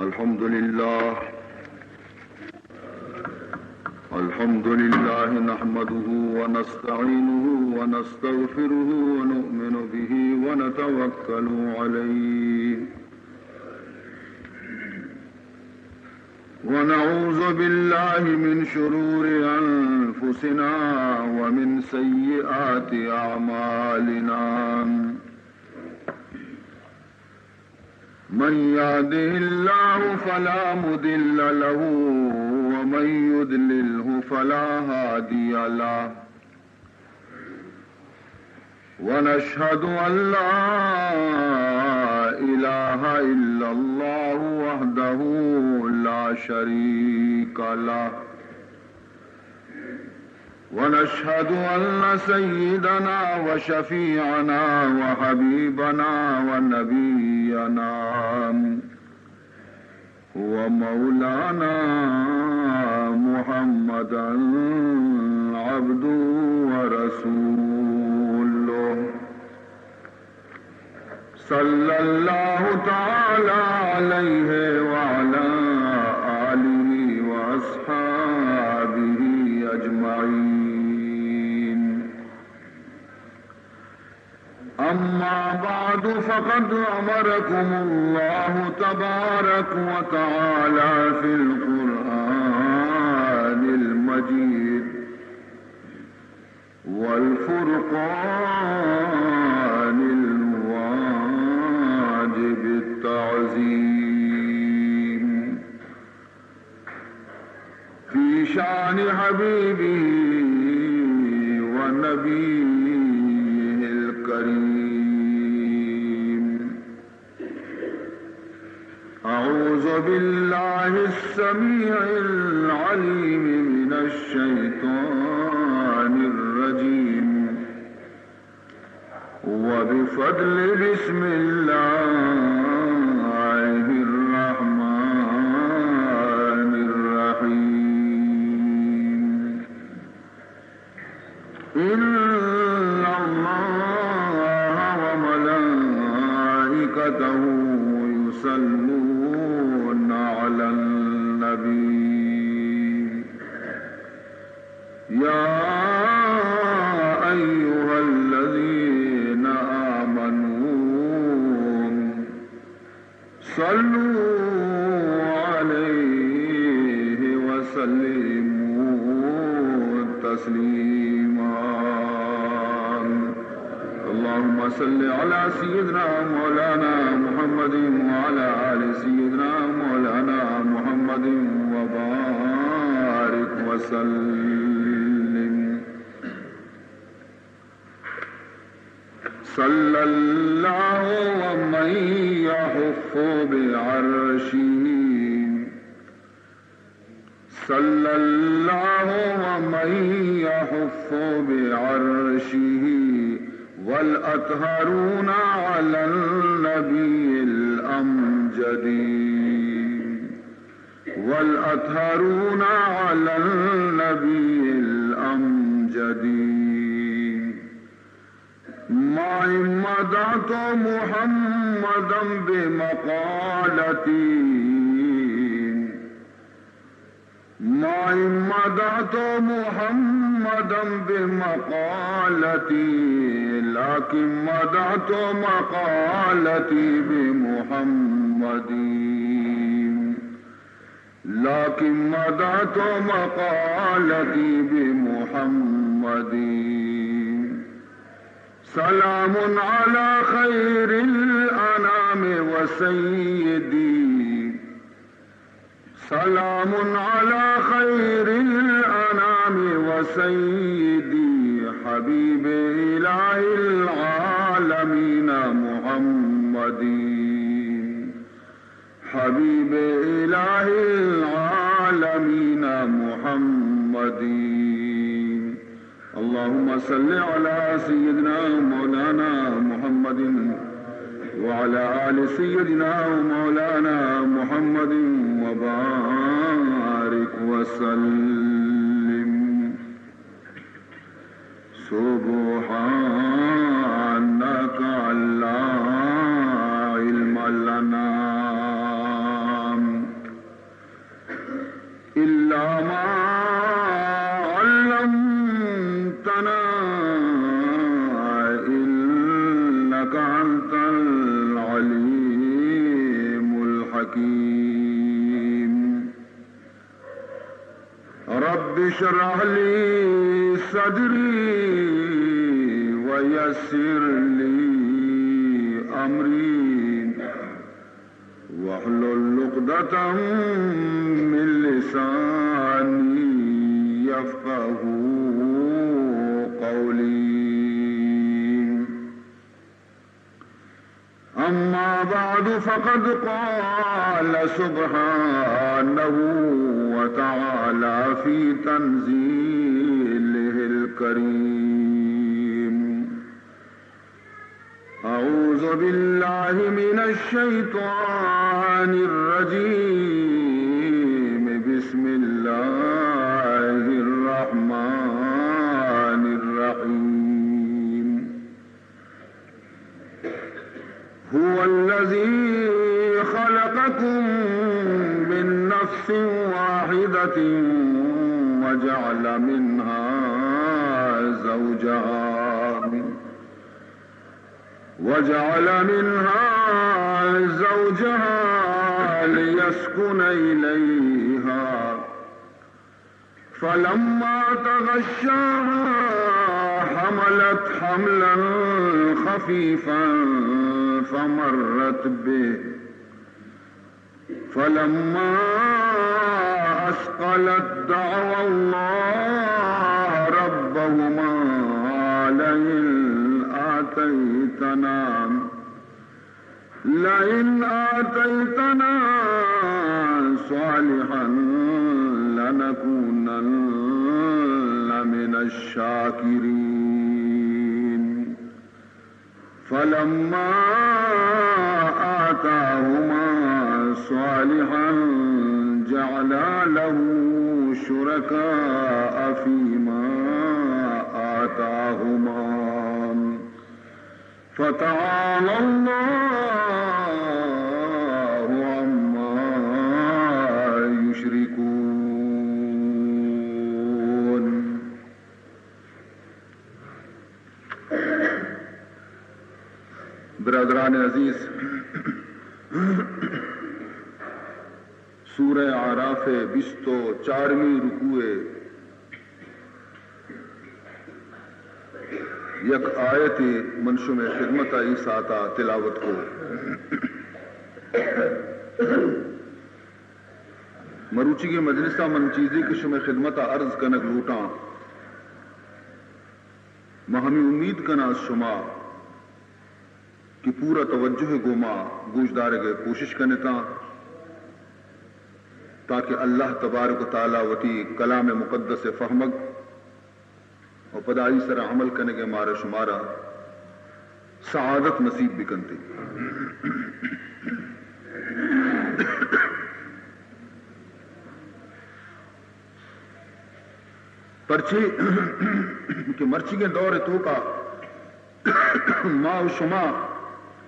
الحمد لله. الحمد لله نحمده ونستعينه ونستغفره ونؤمن به ونتوكل عليه. ونعوذ بالله من شرور أنفسنا ومن سيئات أعمالنا. من يهده الله فلا مضل له ومن يضلله فلا هادي له. ونشهد أن لا إله إلا الله وحده لا شريك له. ونشهد أن سيدنا وشفيعنا وحبيبنا ونبينا ومولانا محمدا عبده ورسوله، صلى الله تعالى عليه وعلى آله وأصحابه أجمعين. أما بعد، فقد أمركم الله تبارك وتعالى في القرآن المجيد والفرقان الواجب التعظيم في شأن حبيبه ونبيه الكريم. أعوذ بالله السميع العليم من الشيطان الرجيم. وبفضل بسم الله الرحمن الرحيم. إن الله وملائكته يصلون على النبي. يا أيها الذين آمنوا صلوا عليه وسلموا تسليما. اللهم صل على سيدنا مولانا محمد وعلى آل سيدنا مولانا محمد وبارك وسلم. صلى الله ومن يحف بعرشه، صلى الله ومن يحف بعرشه، والأطهرون على النبي الأمجد، والأطهرون على النبي الأمجد. ما إن مدحت محمدا بمقالتي، ما إن مدحت محمدا بمقالتي، لكن مدحت مقالتي بمحمد. لكن مدحت مقالتي بمحمد. سلام على خير الأنام وسيدي، سلام على خير الأنام وسيدي، حبيب إله العالمين محمد. حبيب إله العالمين محمد. اللهم صل على سيدنا مولانا محمد وعلى آل سيدنا مولانا محمد وبارك وسلم. سبحانك لا علم لنا العليم الحكيم. رب اشرح لي صدري ويسر لي أمري واحلل عقدة من لساني يفقهوا قولي. أما بعد، فقد قال سبحانه وتعالى في تنزيله الكريم: أعوذ بالله من الشيطان الرجيم. بسم الله الرحمن الرحيم. هو الذي خلقكم من نفس واحدة وجعل منها زوجها، وجعل منها زوجها ليسكن إليها، فلما تغشاها حملت حملا خفيفا فمرت به، فلما أثقلت دعوا الله ربهما لئن آتيتنا، لئن آتيتنا صالحا لنكونن من الشاكرين. فلما آتاهما صالحا جعلا له شركاء فيما آتاهما، فتعالى الله عما يشركون. برادران عزیز، سورہ اعراف ءِ بیست و چارمی رکوع ءِ یک آیتے من شمئے خدمت ءَ اے ساعت ءَ تلاوت کو۔ مروچیگیں مجلس ءَ من چیزے کہ شمئے خدمت ءَ عرض کنگ لوٹاں، من ہمے امید کناں از شما کہ پورا توجہ ءِ گوما گوشدارگ ءِ کوشش کنتاں، تاکہ اللہ تبارک و تعالی وتی کلام مقدس ءِ فہمگ و پدا آئی سرا عمل کنگ ءَ مارا شمارا سعادت نصیب بکنت۔ پرچے کہ مرچیگیں دور ءِ توکا ما و شما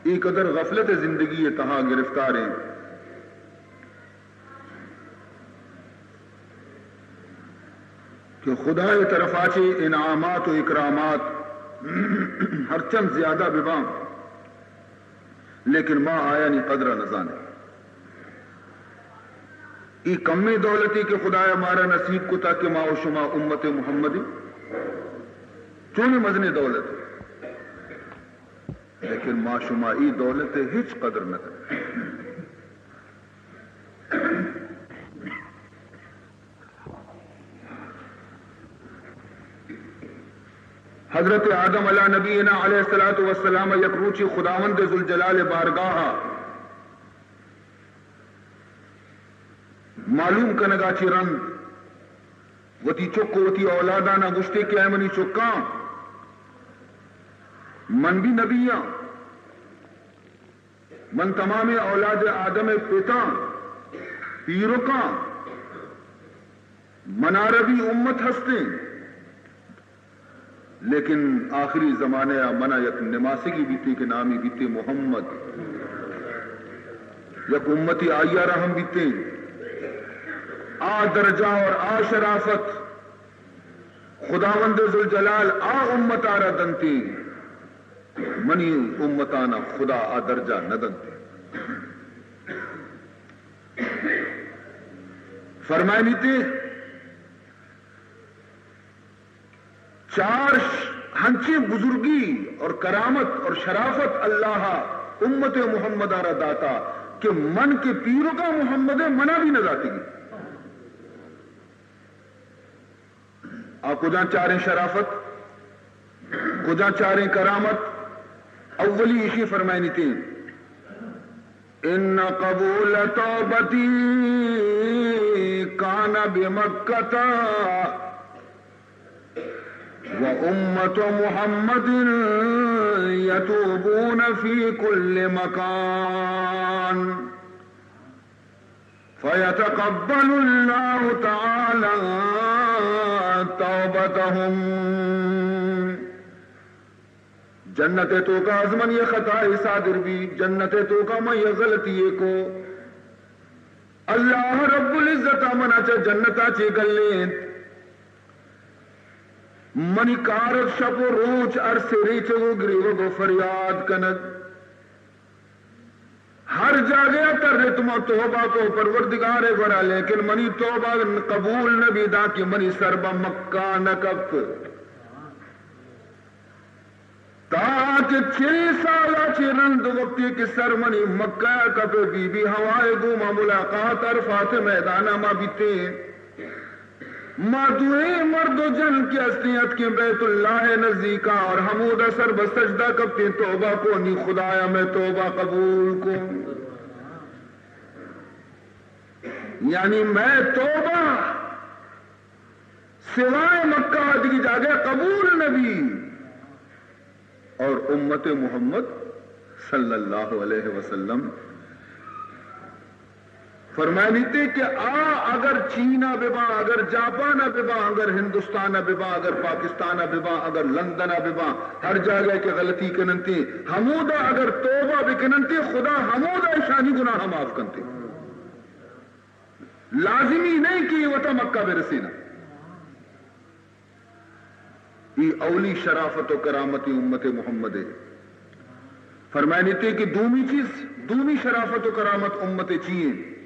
اے قدر غفلت ءِ زندگی ءِ تہا گرفتار ایں کہ خدا ءِ طرفا چہ انعامات و اکرامات ہرچند زیادہ بباں، لیکن ما آیانی قدر ءَ نزانیں۔ اے کمیں دولتے کہ خدایا مارا نصیب کتا کہ ما و شما امت محمدی، چونیں مزنیں دولت، لیکن ما شما اے دولت ءِ ہچ قدر نہ کنیں۔ حضرت آدم علی نبینا علیہ الصلوۃ والسلام یک روچے خداوند ذوالجلال ءِ بارگاہ ءَ معلوم کنگا چہ رند وتی چک و وتی اولادانا گوشتے کہ اے منی چکاں، من بھی نبی آں، من تمامیں اولاد آدم ءِ پتاں، پیرکاں، منارا بھی امت ہستیں، لیکن آخری زمانے ءَ منا یک نماسگی بیتے کہ نامی بیتے محمد، یک امتی آئی ءَ را ہم بیتے۔ آ درجہ اور آ شرافت خداوند ذوالجلال آ امت ءَ را دنتے۔ منی امتانا خدا آ درجہ نہ دنت۔ فرمائنیتے، چار ش-، ہنچیں بزرگی اور کرامت اور شرافت اللہ امت محمد را داتا کہ من کہ پیرکا محمد ہے، منا بھی نہ داتگی۔ آ کجا چاریں شرافت، کجا چاریں کرامت؟ اولی ایشی فرمائنیتے، ان قبول توبتی کان بمکہ و امت محمد یتوبون فی کل مکان۔ فیتقبل اللہ تعالی توبتہم۔ جنت ءِ توکا از من یہ خطا صادر بی، جنت ءِ توکا من یہ غلطی کو، اللہ رب العزت منا چہ جنتا چے گلینت۔ منی کار ات شپ و روچ ارس ءِ ریچگ و گریوگ و فریاد کنگ۔ ہر جاگہ ءَ ترت، من توبہ کو پروردگار ءِ گورا، لیکن منی توبہ قبول نہ بی، داں کہ منی سر بہ مکہ نہ کپت۔ تاکہ چل سال ءَ چہ رند وقتی کہ سر منی مکہ ءَ کپے، بی بی حوا ءِ گوما ملاقات عرفات ءِ میدان ءَ ما بیتیں۔ ما دوئیں مرد و جن کہ ہستیں اتکیں بیت اللہ ءِ نزیکا اور ہمودا سر بہ سجدہ کپتیں، توبہ کو، نی خدایا مئے توبہ قبول کو۔ یعنی مئے توبہ سوائے مکہ دگی جاگہ قبول نبی۔ اور امت محمد صلی اللہ علیہ وسلم فرمائنیتے کہ آ اگر چین ءَ بباں، اگر جاپان ءَ بباں، اگر ہندوستان ءَ بباں، اگر پاکستان ءَ بباں، اگر لندن ءَ بباں، ہر جاگہ کہ غلطی کننتے، ہمودا اگر توبہ بکننتے، خدا ہمودا اشانی گناہ معاف کنتے۔ لازمی نہیں کہ یہ وتا مکہ برسینا۔ ای اولی شرافت و کرامت امت محمد ہے۔ فرمائنیتے کہ دومی چیز، دومی شرافت و کرامت امت چی ہیں؟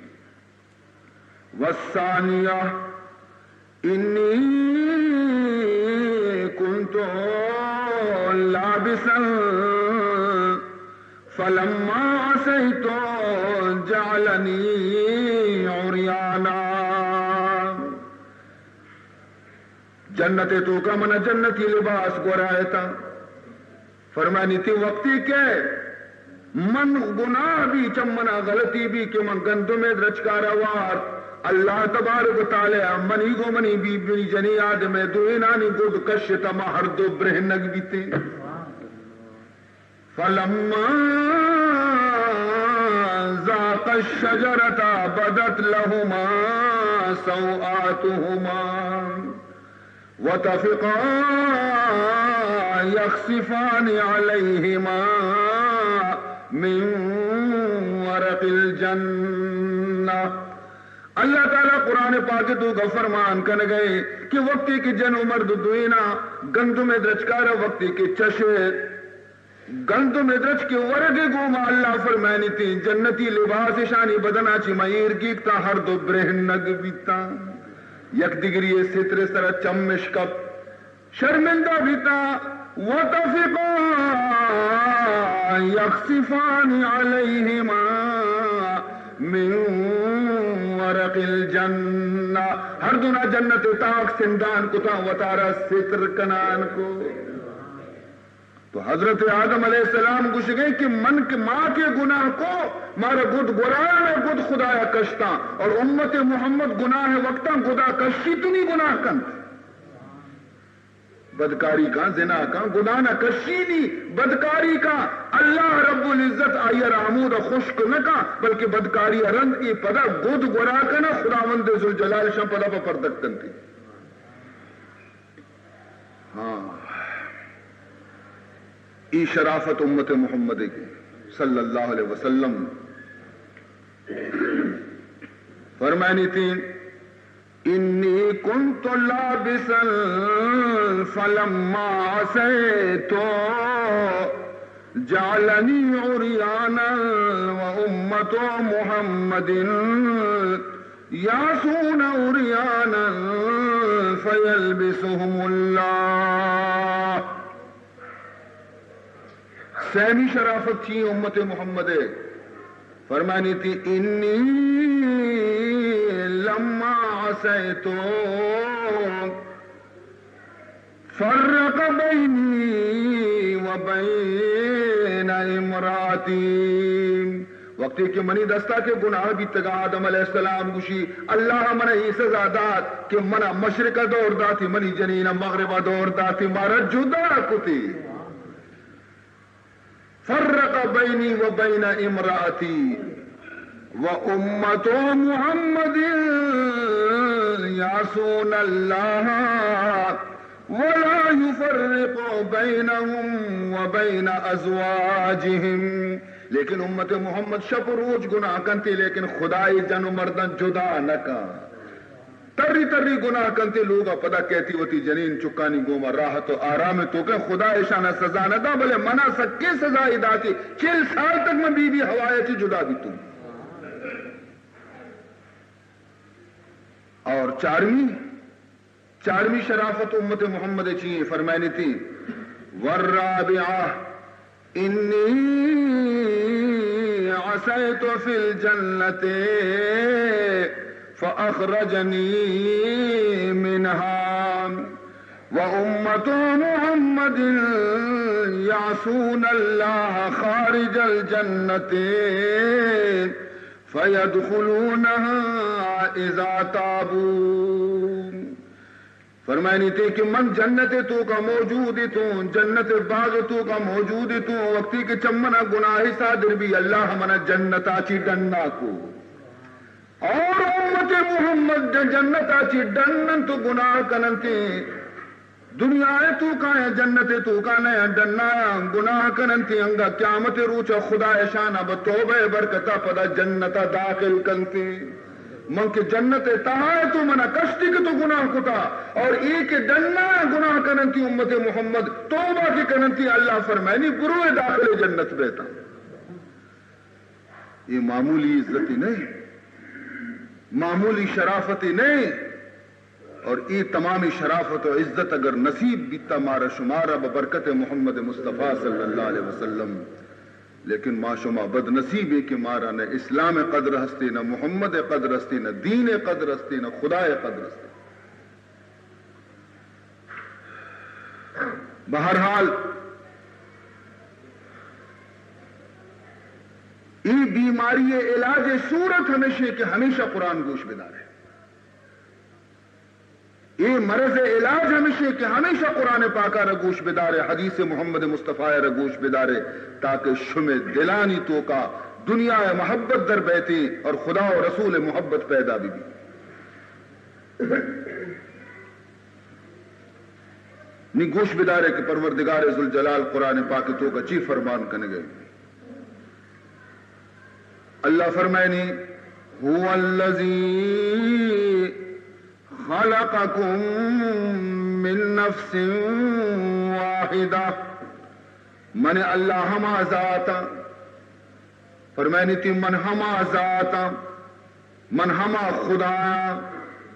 والثانیہ، انی کنت لابسا فلما عصیت جعلنی عریانا۔ جنت ءِ توکا منا جنتی لباس گورائتا۔ فرمانی، تی وقتی کہ من گناہ بی، چہ منا غلطی بی کہ من گندم ءِ درچکارا وارت، اللہ تبارک و تعالی منی گو منی بی بی جنی آدم ءِ دوئینانی گد کشتا، ما ہر دو برہنگ بیتیں۔ فلما ذاقا الشجرة بدت لهما سوآتهما وطفقا يخصفان عليهما من ورق الجنة۔ اللہ تعالی قرآن پاک ءِ توکا فرمان کنگئے کہ وقتی کہ جن و مرد دوئینا گندم ءِ درچکارا وقتی کہ چشت، گندم ءِ درچک ءِ ورگ ءِ گوما اللہ فرمائنیتی، جنتی لباس اشانی بدنا چی ما ایر گیگتا، ہر دو برہنگ بیتاں، یک دگری ءِ ستر ءِ سرا چم اش کپت، شرمندہ بیتاں۔ وطفقا يخصفان عليهما من ورق الجنة، ہر دونا جنت ءِ تاک سندان کتاں، وتارا ستر کنان کو۔ تو حضرت آدم علیہ السلام گوشگئے کہ من کہ ما کہ گناہ کو، مارا گد گورائے، گد خدایا کشتاں، اور امت محمد گناہ وقتاں گدا کشی تو نی گناہ کنت۔ بدکاری کاں، زنا کاں، گدا نہ کشی نی، بدکاری کاں، اللہ رب العزت آئی را ہمودا خشک نہ کاں، بلکہ بدکاری رند ای پدا گد گورا کناں، خداوند ذوالجلال شان پدا پہ پردک کنتی۔ ہاں، ای شرافت امت محمد کی صلی اللہ علیہ وسلم۔ فرمائنیتی، انی کنت لابسا فلما عصیت جعلني عريانا وأمة محمد يعصون عريانا فيلبسهم الله. سیمی شرافت چی امت محمد ءِ؟ فرمانی تی، إني لما عصيت فرق بيني وبين امرأتي. وقتی کہ منی دستا کہ گناہ بیتگا، آدم علیہ السلام گوشی، اللہ منا ای سزا دات کہ منا مشرق دور داتی، منی جنین مغرب دور داتی، مارا جدا کتی. فرق بيني وبين امرأتي وأمة محمد يعصون الله ولا يفرق بينهم وبين أزواجهم. لیکن امت محمد شپ و روچ گناہ کنتی، لیکن خدای جن و مردن جدا نکن. تری تری گناہ کنتی، لوگا پدا کیتی وتی جنین چکانی گوما راحت و آرام توکا. خدا ایشانا سزا ندا، بلے منا سکیں سزائی داتی. چل سال تک من بی بی حوایہ چی جدا بیتوں. اور چارمی، چارمی شرافت امت محمد چی ایں؟ فرمائنی تی، والرابعة إني عصيت في الجنة فأخرجني منها وأمة محمد يعصون الله خارج الجنة فيدخلونها إذا تابوا. فرمائنی تی کہ من جنت توکا موجود اتوں، جنت باغ توکا موجود اتوں، وقتی کہ چمنا گناہ صادر بی، اللہ منا جنتا چی ڈنا کو. اور امت محمد جنتا چی ڈننت و گناہ کننتی. دنیا توکا یا جنت توکا نیا ڈنا گناہ کننتی، انگا قیامت روچا خدا اشانا بہ توبہ برکتا پدا جنتا داخل کنتی. من کہ جنت ءِ تہا اتوں، منا کشتی کہ تو گناہ کتا، اور اے کہ ڈنا گناہ کننتی امت محمد، توبہ کہ کننتی، اللہ فرمائنی، برو اے داخل جنت بیتا. اے معمولی عزتی نہیں، معمولی شرافتی نہیں، اور اے تمامی شرافت و عزت اگر نصیب بیتا مارا شمارا ببرکت محمد مصطفی صلی اللہ علیہ وسلم، لیکن ما شما بدنصیب ایں کہ مارا نہ اسلام قدر ہستی، نہ محمد قدر ہستی، نہ دین قدر ہستی، نہ خدا قدر ہستی. بہرحال، اے بیماری علاج صورت ہمیشہ کہ ہمیشہ قرآن گوش بدارے. اے مرض علاج ہمیشہ کہ ہمیشہ قرآن پاک ءَ را گوش بدارے، حدیث محمد مصطفی ءَ را گوش بدارے، تاکہ شمے دلانی توکا دنیا ءِ محبت در بیتی اور خدا و رسول ءِ محبت پیدا بی بی. نی گوش بدارے کہ پروردگار ذوالجلال قرآن پاک ءِ توکا چی فرمان کنگے. اللہ فرمائنی، هو الذي خلقكم من نفس واحدة. من اللہ ہما ذات آں، فرمائنی تی من ہما ذات آں، من ہما خدا آں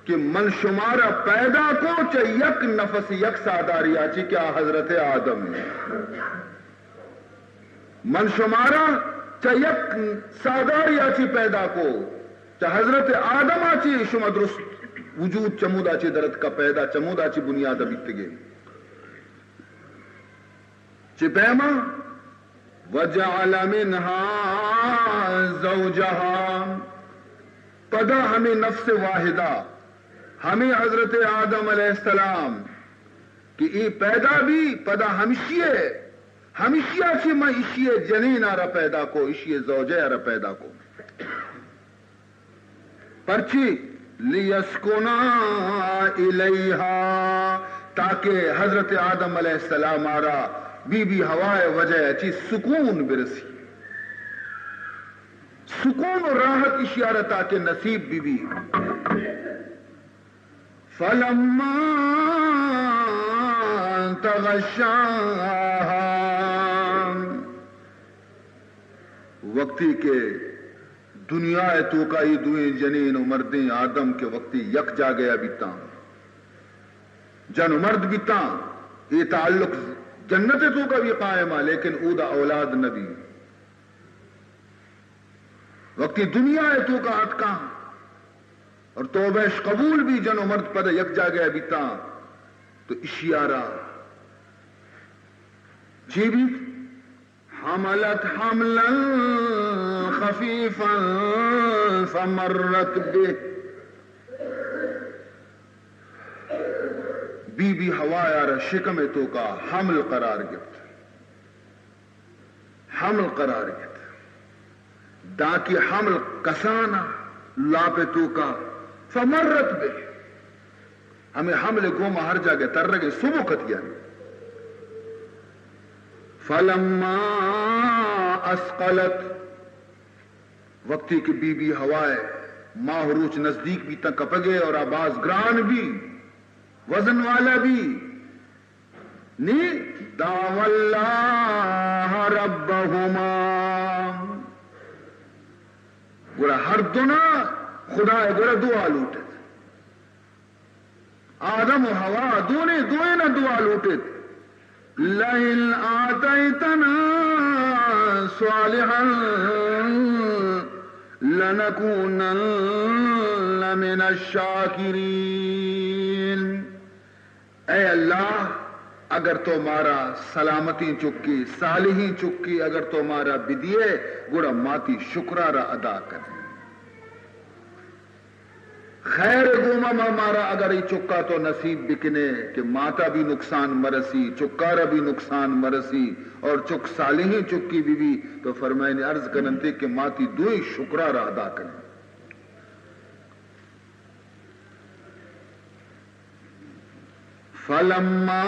کہ من شمارا پیدا کو چہ یک نفس، یک ساہداریا چی کہ آ حضرت آدم ایں. من شمارا چہ یک ساہداریا چی پیدا کو، چہ حضرت آدم ءَ چی شما درست وجود چمودا چی درتکا پیدا، چمودا چی بنیاد بیتگے. چہ پیما وجعل منها زوجها، پدا ہمے نفس واحدہ، ہمے حضرت آدم علیہ السلام کہ اے پیدا بی، پدا ہمشی ءَ، ہمشی ءَ چہ من اشی ءِ جنین ءَ را پیدا کو، اشی ءِ زوجہ ءَ را پیدا کو. پرچی؟ لیسکنا الیہا، تاکہ حضرت آدم علیہ السلام ءَ را بی بی حوا ءِ وجہ ءَ چی سکون برسی، سکون و راحت اشی ءَ را تاکہ نصیب بی بی. فلما تغشاها، وقتی کہ دنیا ءِ توکا اے دوئیں جنین و مردیں آدم کہ وقتی یک جاگہ ءَ بیتاں، جن و مرد بیتاں، اے تعلق جنت ءِ توکا بھی قائم ءَ، لیکن اودا اولاد نہ بی۔ وقتی دنیا ءِ توکا اتکاں اور توبہ اش قبول بی، جن و مرد پدا یک جاگہ ءَ بیتاں، تو اشی ءَ را چی بیت؟ حملت حملا خفیفا فمرت به۔ بی بی حوا ءَ را شکم ءِ توکا حمل قرار گپت، حمل قرار گپت، دانکہ حمل کسان ءَ لاپ ءِ توکا، فمرت به، ہمے حمل ءِ گوما ہر جاگہ ترگ ءِ سبک اتیانی۔ فلما اثقلت، وقتی کہ بی بی حوا ءِ ماہ و روچ نزدیک بیتاں کپگ ءِ اور آ باز گران بی، وزن والا بی، نی دعوا اللہ ربہما، گڑا ہر دونا خدا ءِ گورا دعا لوٹت۔ آدم و حوا دونے دوئینا دعا لوٹت، لئن آتیتنا صالحا لنکونن من الشاکرین۔ اے اللہ، اگر تو مارا سلامتیں چکے، صالحیں چکے اگر تو مارا بدیئے، گڑا ما تئی شکرا را ادا کنیں۔ خیر گوما ما مارا اگر اے چکا تو نصیب بکنے کہ ماتا بھی نقصان مرسی، چکارا بھی نقصان مرسی اور چک صالحیں چکی بی بی، تو فرمائنی عرض کننتے کہ ما تئی دوئیں شکرا را ادا کنیں۔ فلما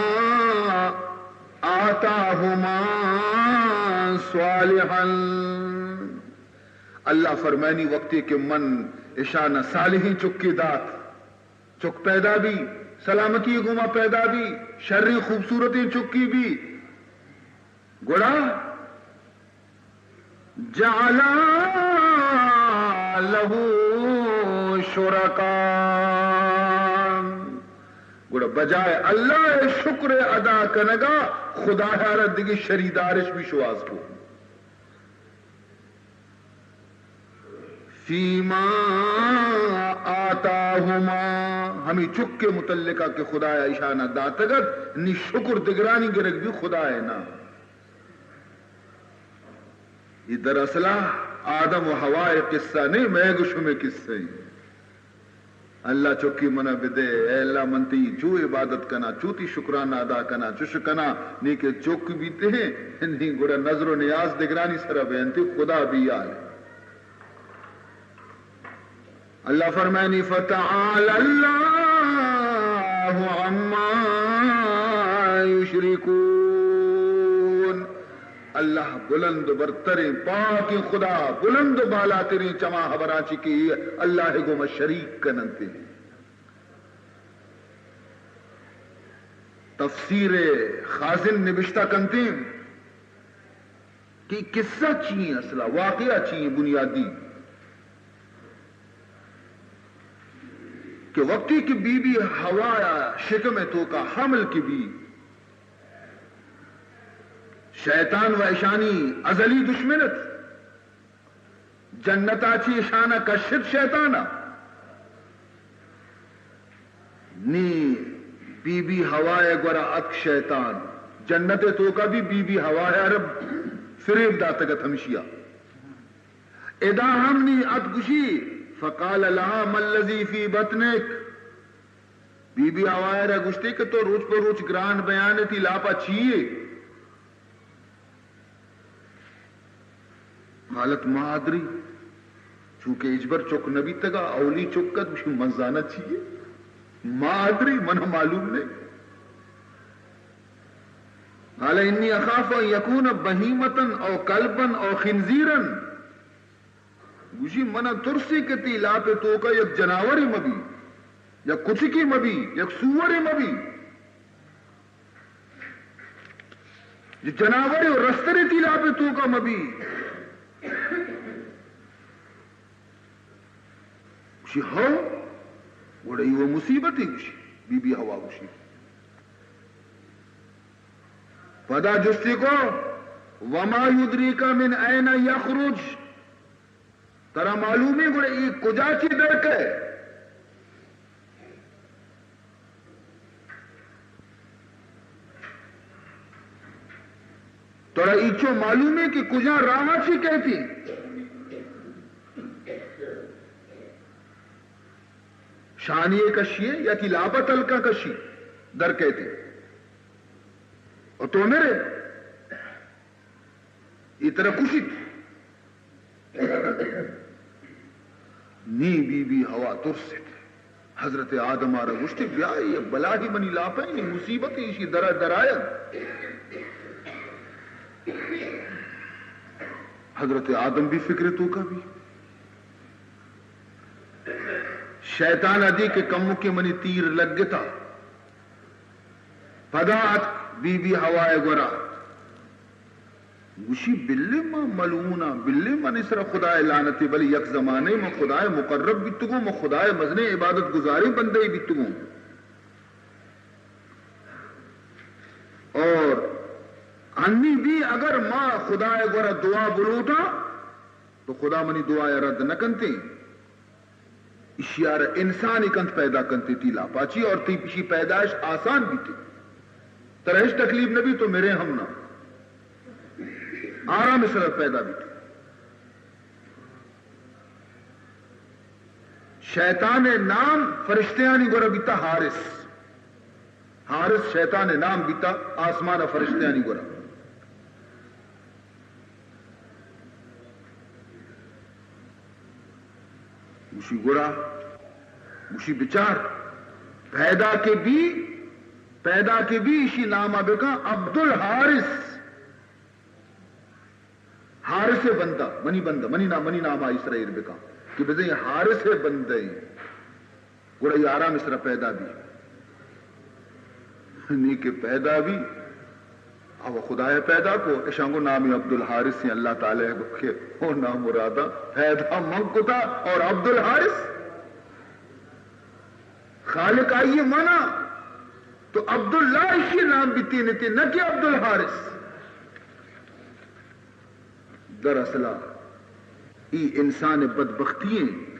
آتاہما صالحا، اللہ فرمائنی وقتی کہ من اشانا صالحیں چکی دات، چک پیدا بی، سلامتی گوما پیدا بی، شریں خوبصورتیں چکی بی، گڑا جعلا لہ شرکاء، گڑا بجائے اللہ ءِ شکر ادا کنگا خدا ءَ را دگہ شریدارش بھی شواز کو۔ فیما آتاہما، ہمیں چک کے متعلقہ کہ خدا ءَ اشانا داتگت، نی شکر دگرانی گرگ بھی خدا ءَ نا۔ یہ دراصلہ آدم و حوا ءِ قصہ نہیں، مئے گو شمے قصہ ہیں۔ اللہ چکی منا بدے، اے اللہ من تئی چو عبادت کنا، چو تئی شکرانہ ادا کنا، چش کنا، نی کہ چک بیتے ہیں، نی گڑا نظر و نیاز دگرانی سرا بینتی، خدا بی حال۔ اللہ فرمائنی، فتعالی اللہ عما یشرکون۔ اللہ بلند و برتریں، پاکیں خدا، بلند و بالاتریں چما ہبراں چی کہ اللہ گوما شریک کننتے۔ تفسیر خازن نبشتہ کنتے۔ کہ قصہ چی ہیں، اصلا واقعہ چی ہیں بنیادی؟ کہ وقتی کہ بی بی حوا شکم توکا حمل کی بی، شیطان و اشانی ازلی دشمن ات۔ جنتا چی اشانا کشت شیطانا۔ نی بی بی حوا ءِ گورا اتک شیطان۔ جنت ءِ توکا بھی بی بی حوا ءَ عرب فریب داتگ ات ہمشیا۔ ادا ہم نی ات گشی، فقال لها ما الذي في بطنك۔ بی بی حوا ءَ را گشتے کہ تو روچ پہ روچ گران بیان تی لاپا چیے؟ قالت ما ادری، چونکہ ہچبر چک نہ بیتگا، اولی چک ات، گوشی من زاناں چی ہے؟ ما ادری، منا معلوم نہیں۔ قال انی اخاف ان یکون بہیمة او کلبا او خنزیرا۔ گوشی منا ترسی کہ تی لاپ توکا یک جناورے مبی، یک کچکے مبی، یک سوورے مبی۔ جناورے و رسترے تی لاپ توکا مبی۔ ہو، گڑا ای و مصیبت ای گوشی۔ بی بی حوا گوشی۔ پدا جستی کو، وما یدریک من این یخرج، ترا معلوم ہے گڑا ای کجا چی در کئے؟ ترا ایچو معلوم ہے کہ کجا راہ چی کئیتی؟ شانی کشی ہے یا تی لاپا تلکا کشی در کئیتی؟ اور تو میرے ای ترا کشیت۔ نی بی بی حوا ترست۔ حضرت آدم ء را گوشت، بیا، اے بلاہی منی لاپ ء، نی مصیبت ایشی درا درائے۔ حضرت آدم بھی فکر توکا بھی۔ شیطان ادی کہ کمکے منی تیر لگتا۔ پدا اتک بی بی حوا ء گورا۔ گوشی، بلے ما ملعون آں، بلے منی سرا خدائے لعنتے، بلے یک زمانے ما خدائے مقرب بیتگوں، ما خدائے مزنیں عبادت گزاریں بندے بیتگوں۔ اور انی بھی اگر ما خدائے گورا دعا بلوٹاں تو خدا منی دعا ء رد نہ کنتیں۔ اشیارا انسانی کنت پیدا کنت تی لاپاچی اور تی پشی پیدائش آسان بیتی۔ ترا ہچ تکلیف نہ بی، تو میرے ہم نہ۔ آرام سر پیدا بیتی۔ شیطان نام فرشتیانی گورا بیتا حارس۔ حارس شیطان نام بیتا آسمان فرشتیانی گورا۔ گوشی گڑا، گوشی بچار، پیدا کہ بی، پیدا کہ بی، اشی ناما بکن عبدالحارث۔ حارث بندہ، منی بندہ، منی نام، منی ناما ای سرا ایر بکن کہ بزیں حارث بندہ ایں۔ گڑا ای آرام سرا پیدا بی۔ نی کہ پیدا بی، او خدائے پیدا کو، اشاں گو نامی عبدالحارث ایں۔ اللہ تعالی گو کہ او نامرادا، پیدا من کتا اور عبدالحارث؟ خالق آئی منا تو عبداللہ اشی نام بیتی نتی، نہ کہ عبدالحارث۔ دراصل ای انسان بدبختی ایں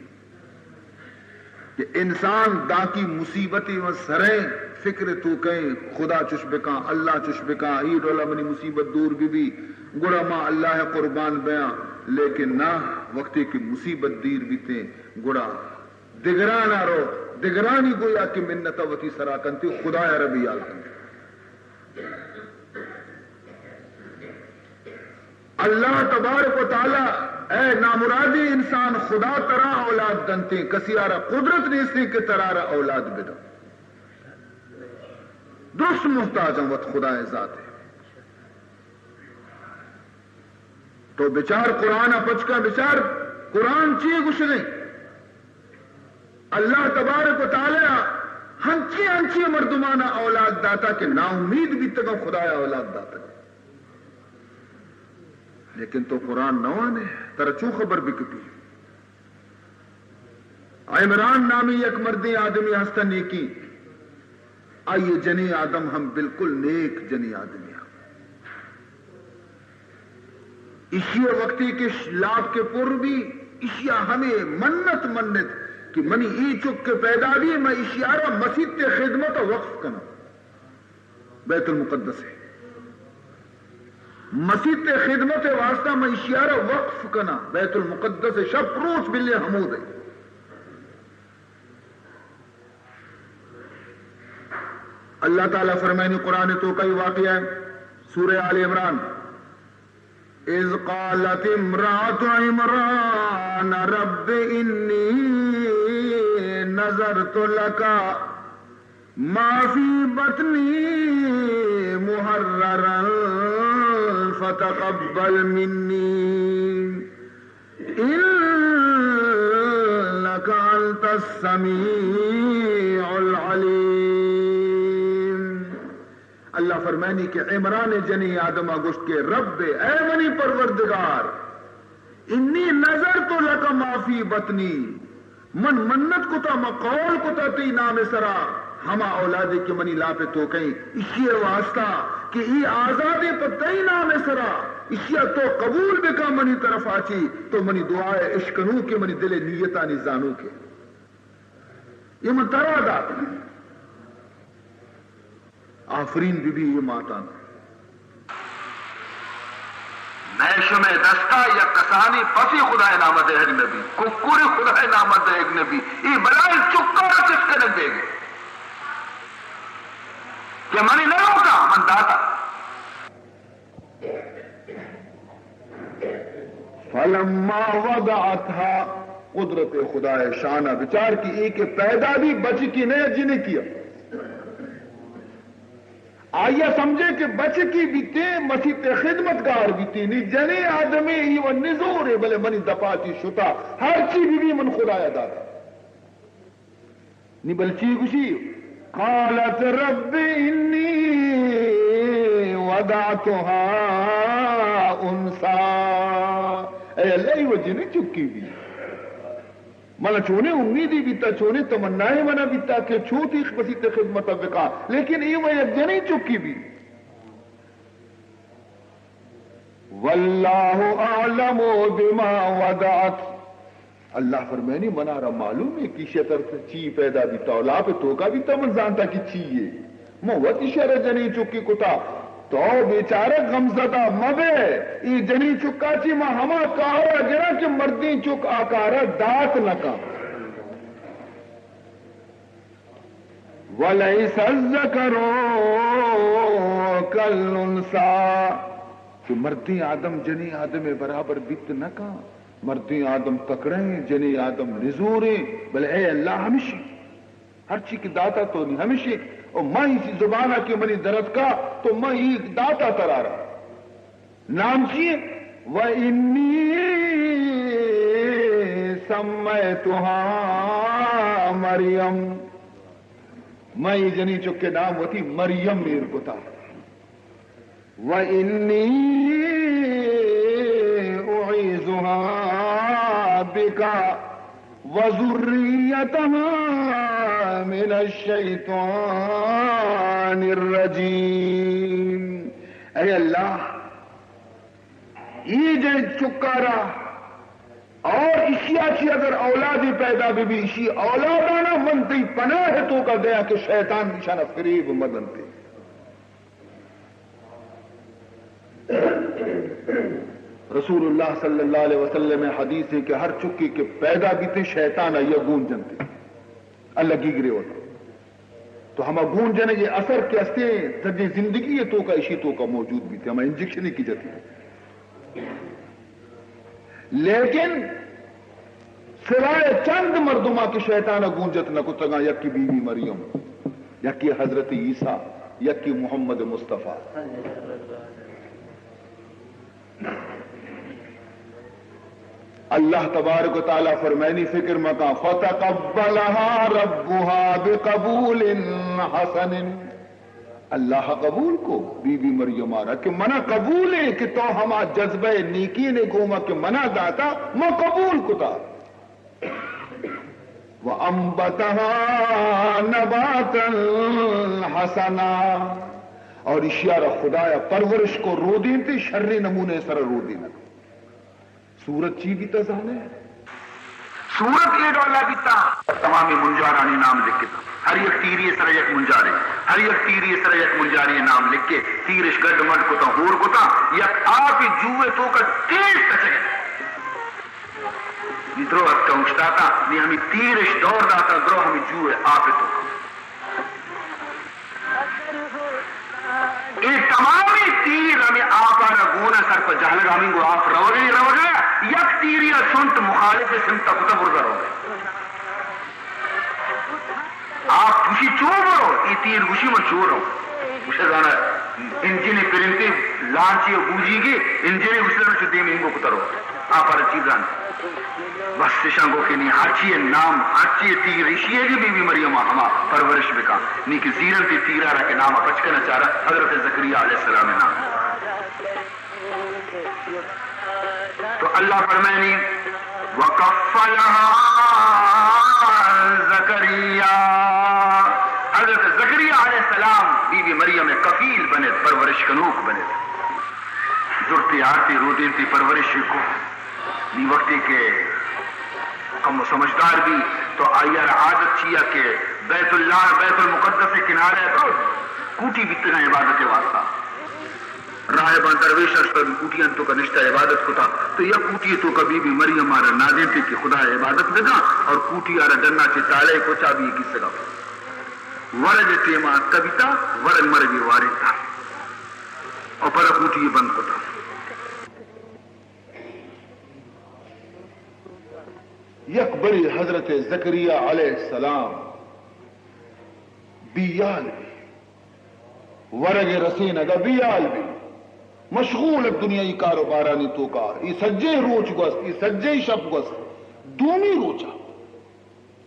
کہ انسان دانکی مصیبتی و سریں فکر توکیں، خدا چش بکاں، اللہ چش بکاں، ای ڈولا منی مصیبت دور بی بی، گڑا ما اللہ قربان بیاں۔ لیکن نہ، وقتی کہ مصیبت دیر بیتیں، گڑا دگرانا رو، دگرانی گویا کہ منت وتی سرا کنتی، خدایا ربی یال کنتی۔ اللہ تبارک و تعالی، اے نامرادی انسان، خدا ترا اولاد دنتیں، کسی آرا قدرت نیستیں کہ ترا را اولاد بدن۔ درست محتاجاں وت خدائے ذات ء۔ تو بچار قرآن ء پچ کن، بچار قرآن چی گوشگیں۔ اللہ تبارک و تعالی ہنچی ہنچی مردمان اولاد داتا کہ ناامید بیتگاں، خدایا اولاد داتگ۔ لیکن تو قرآن نہ وانے، ترا چون خبر بکپی؟ عمران نامی یک مردیں آدمی ہستہ نیکی، آئی جنیں آدم ہم بالکل نیک جنیں آدمی ہم۔ اشی وقتی کہ ش-، لاپ کے پر بھی، اشیا ہمیں منت منت کہ منی ای چک کے پیدا بھی، میں اشیارا مسیت خدمت وقف کناں۔ بیت المقدس ہے۔ مسیت خدمت واسطہ میں اشیارا وقف کناں۔ بیت المقدس ہے، شپ روچ بلے ہمود ہے۔ اللہ تعالی فرمائنی قرآن تو کئی واقعہ ہے، سورہ آل عمران، اذ قالت امرأة عمران رب انی نذرت لک ما فی بطنی محررا فتقبل منی انک انت السمیع العلیم۔ اللہ فرمائنی کہ عمران جنی آدم ء گوشت کہ رب، اے منی پروردگار، انی نذرت لک ما فی بطنی، من منت کتا، من قول کتا تئی نام ءِ سرا، ہما اولادے کہ منی لاپ ءِ توکئیں، اشی ءِ واسطہ کہ ای آزادیں پہ تئی نام ءِ سرا، اشی ءَ تو قبول بکن منی طرفا چی، تو منی دعا ءِ اشکنوکے، منی دل ءِ نیتانی زانوکے۔ اے من ترا دات۔ آفرین بہ بی اے ماتان۔ مئے شمئے دستا یک کسانی پسی خدائے نام دئیگ نبی، ککری خدائے نام دئیگ نبی۔ اے بلائیں چکارا چست کنگ بیگی کہ منی نہ لوٹا، من داتا۔ فلما وضعتها، قدرت خدائے شان ءَ بچار کہ اے کہ پیدا بی بچکی نہ جنکی ءَ۔ آئی ءَ سمجھے کہ بچکی بیتے، مسیت ءِ خدمتگار بیتے، نی جنیں آدمے ای و نزورے، بلے منی دپا چی شتا، ہرچی بی بی من خدایا داتا۔ نی بلچی گوشی، قالت رب انی وضعتها انثی۔ اے اللہ، ای و جنیں چکی بی۔ منا چونیں امیدی بیتا، چونیں تمنائے منا بیتا کہ چو تئی مسیت ءِ خدمت ءَ بکاں، لیکن اے و یک جنیں چکی بی۔ واللہ اعلم بما وضعت۔ اللہ فرمائنی، منا را معلوم ہے کہ ایشی ءِ تر چی پیدا بیتا، لاپ ءِ توکا بیتا، من زانتا کہ چی ہے۔ من وت ایشی ءَ را جنیں چکی کتا۔ تو بیچارہ غمزدہ مبے، ای جنیں چکا چی ما ہما کارا گراں کہ مردیں چک آ کارا دات نہ کن۔ ولیس الذکر کالانثی، کہ مردیں آدم جنیں آدم ءِ برابر بیت نہ کن۔ مردیں آدم تکڑہ ایں، جنیں آدم نزور ایں، بلے اے اللہ ہمشی، ہرچی کہ داتا تو نی ہمشی، او ما اسی زبانا کہ منی درتکا تو ما ای داتا ترارا۔ نام چی ہے؟ وَإِنِّي سَمَّيْتُهَا مَرْيَمَ۔ من اے جنین چکے نام وتی مریم ایر کتا۔ وَإِنِّي أُعِيذُهَا بِكَ وَذُرِّيَّتَهَا مِنَ الشَّيْطَانِ الرَّجِيمِ۔ اے اللہ، اے جنین چکارا اور اشیا چی اگر اولادے پیدا بہ بی، اشی اولادانا من تئی پناہ توکا دیا کہ شیطان اشانا فریب مدنتے۔ رسول اللہ صلی اللہ علیہ وسلم حدیث ہے کہ ہر چکی کہ پیدا بیتے شیطان آئیا گون جنتے، اللہ گیگرے ہوتا۔ تو ہما گون جنگے اثر کہ ہستے تجھے زندگی ہے توکا، اشی توکا موجود بیتے، ہما انجیکشن کی جتی۔ لیکن سوائے چند مردماں کہ شیطان ء گونجت نہ کتگاں، یکے بی بی مریم، یکے حضرت عیسیٰ، یکے محمد مصطفیٰ۔ اللہ تبارک و تعالیٰ فرمائنی، فکر مکاں، فتقبلها ربها بقبول حسن۔ اللہ قبول کو بی بی مریم آرا کہ منا قبول ہے کہ تو ہما جذبہ نیکی نے گوما کہ منا داتا، ما قبول کتا۔ وَأَنبَتَهَا نَبَاتًا حَسَنًا، اور اشیارا خدایا پرورش کو، رودینتے شریں نمونے سر رودینک۔ سورت چی بیتا زانے؟ سورت اے ڈولا بیتا۔ تمامی منجارانی نام لکھتا۔ ہر یک تیری سر یک منجارے، ہر یک تیری سر یک منجارے نام لکھے۔ تیرش گڈ مڈ کتا، ہور کتا، یک آپ جوئے توکا تیز تچگے۔ نی درو اتکا اوشتاتا، نی ہمیں تیرش دور داتا، درو ہمیں جوئے آپ توکا۔ اے تمامی تیر ہمیں آپانا گونا سر پہ جہلگا، ہمیں گو آپ روگے، روگے، یک تیری ء چنٹ مخالف سمت ء کتا برزا روگے۔ آپ گوشی چو برو، اے تیر گوشی من چو رو۔ گوشے زانا انجن پرنتے لانچی ء بوجی گے، انجن گوشی زانا چو دیم انگو کتا رو۔ آپارا چیزان۔ بس اشاں گو کہ نی ہرچی نام، ہرچی تیر اشی ہے کہ بی بی مریم ہما پرورش بکا۔ نی کہ زیرن تی تیرا را کہ نام پچکن چارا حضرت زکریا علیہ السلام نام۔ تو اللہ فرمائنی، وَكَفَّلَهَا زکریا، حضرت زکریا علیہ السلام بی بی مریم ءِ کفیل بنت، پرورش کنوک بنت۔ زرتی آرتی رودینتی پرورش کو۔ نی وقتی کہ کم سمجھدار بی تو آئی ءَ را عادت چیا کہ بیت اللہ، بیت المقدس ءِ کنارہ ءَ تو کوٹی بیتگاں عبادت ءِ واسطہ۔ راہباں درویش اشتگ، کوٹیاں توکا نشتہ عبادت کتا، تو یک کوٹی توکا بی بی مریم ءَ را نادینتی کہ خدا ءِ عبادت بکاں، اور کوٹی ءَ را ڈنا چہ تالے کو چابی کسگا۔ ورگ ءِ ٹیما اتکا بیتا، ورگ مرگی وارینتا، اور پدا کوٹی بند کتا۔ یک برے حضرت زکریا علیہ السلام بیال بی، ورگ ءِ رسینگ ءَ بیال بی، مشغول ات دنیائی کاروبارانی توکا۔ اے سجیں روچ گوست، اے سجیں شپ گوست۔ دومی روچا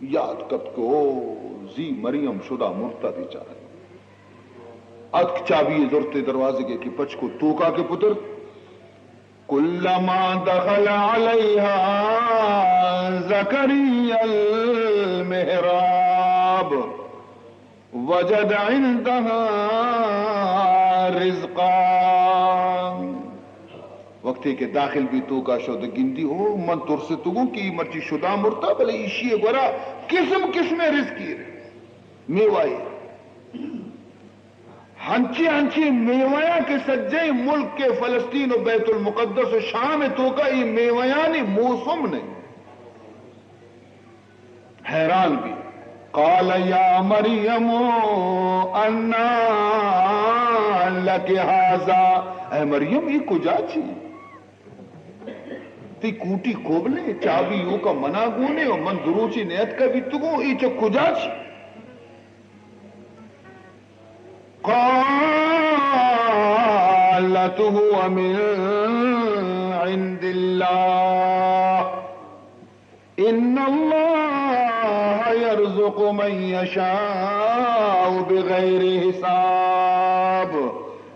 یاد کپت کہ او زی مریم شدا مرتا بیچارہ۔ اتک چابی زرتے دروازگے کہ پچ کو توکا کہ پتر۔ كلما دخل عليها زكريا المحراب وجد عندها رزقا۔ وقتی کہ داخل بی توکا شد گندی، او من ترستگوں کہ اے مرچی شدا مرتا، بلے ایشی گورا قسم قسم رزقی، میوہ۔ ہنچیں ہنچیں میویاں کہ سجہیں ملک ءِ فلسطین و بیت المقدس و شام ءِ توکا اے میویانی موسم نہ انت۔ حیران بی۔ قال یا مریم انا لک ھذا، اے مریم، اے کجا چی؟ تئی کوٹی کوبلیں، چابی ایوکا منا گونے و من دروچی نیتکا بیتگوں، اے چہ کجا چی؟ قالت هو من عند الله، إن الله يرزق من يشاء بغير حساب۔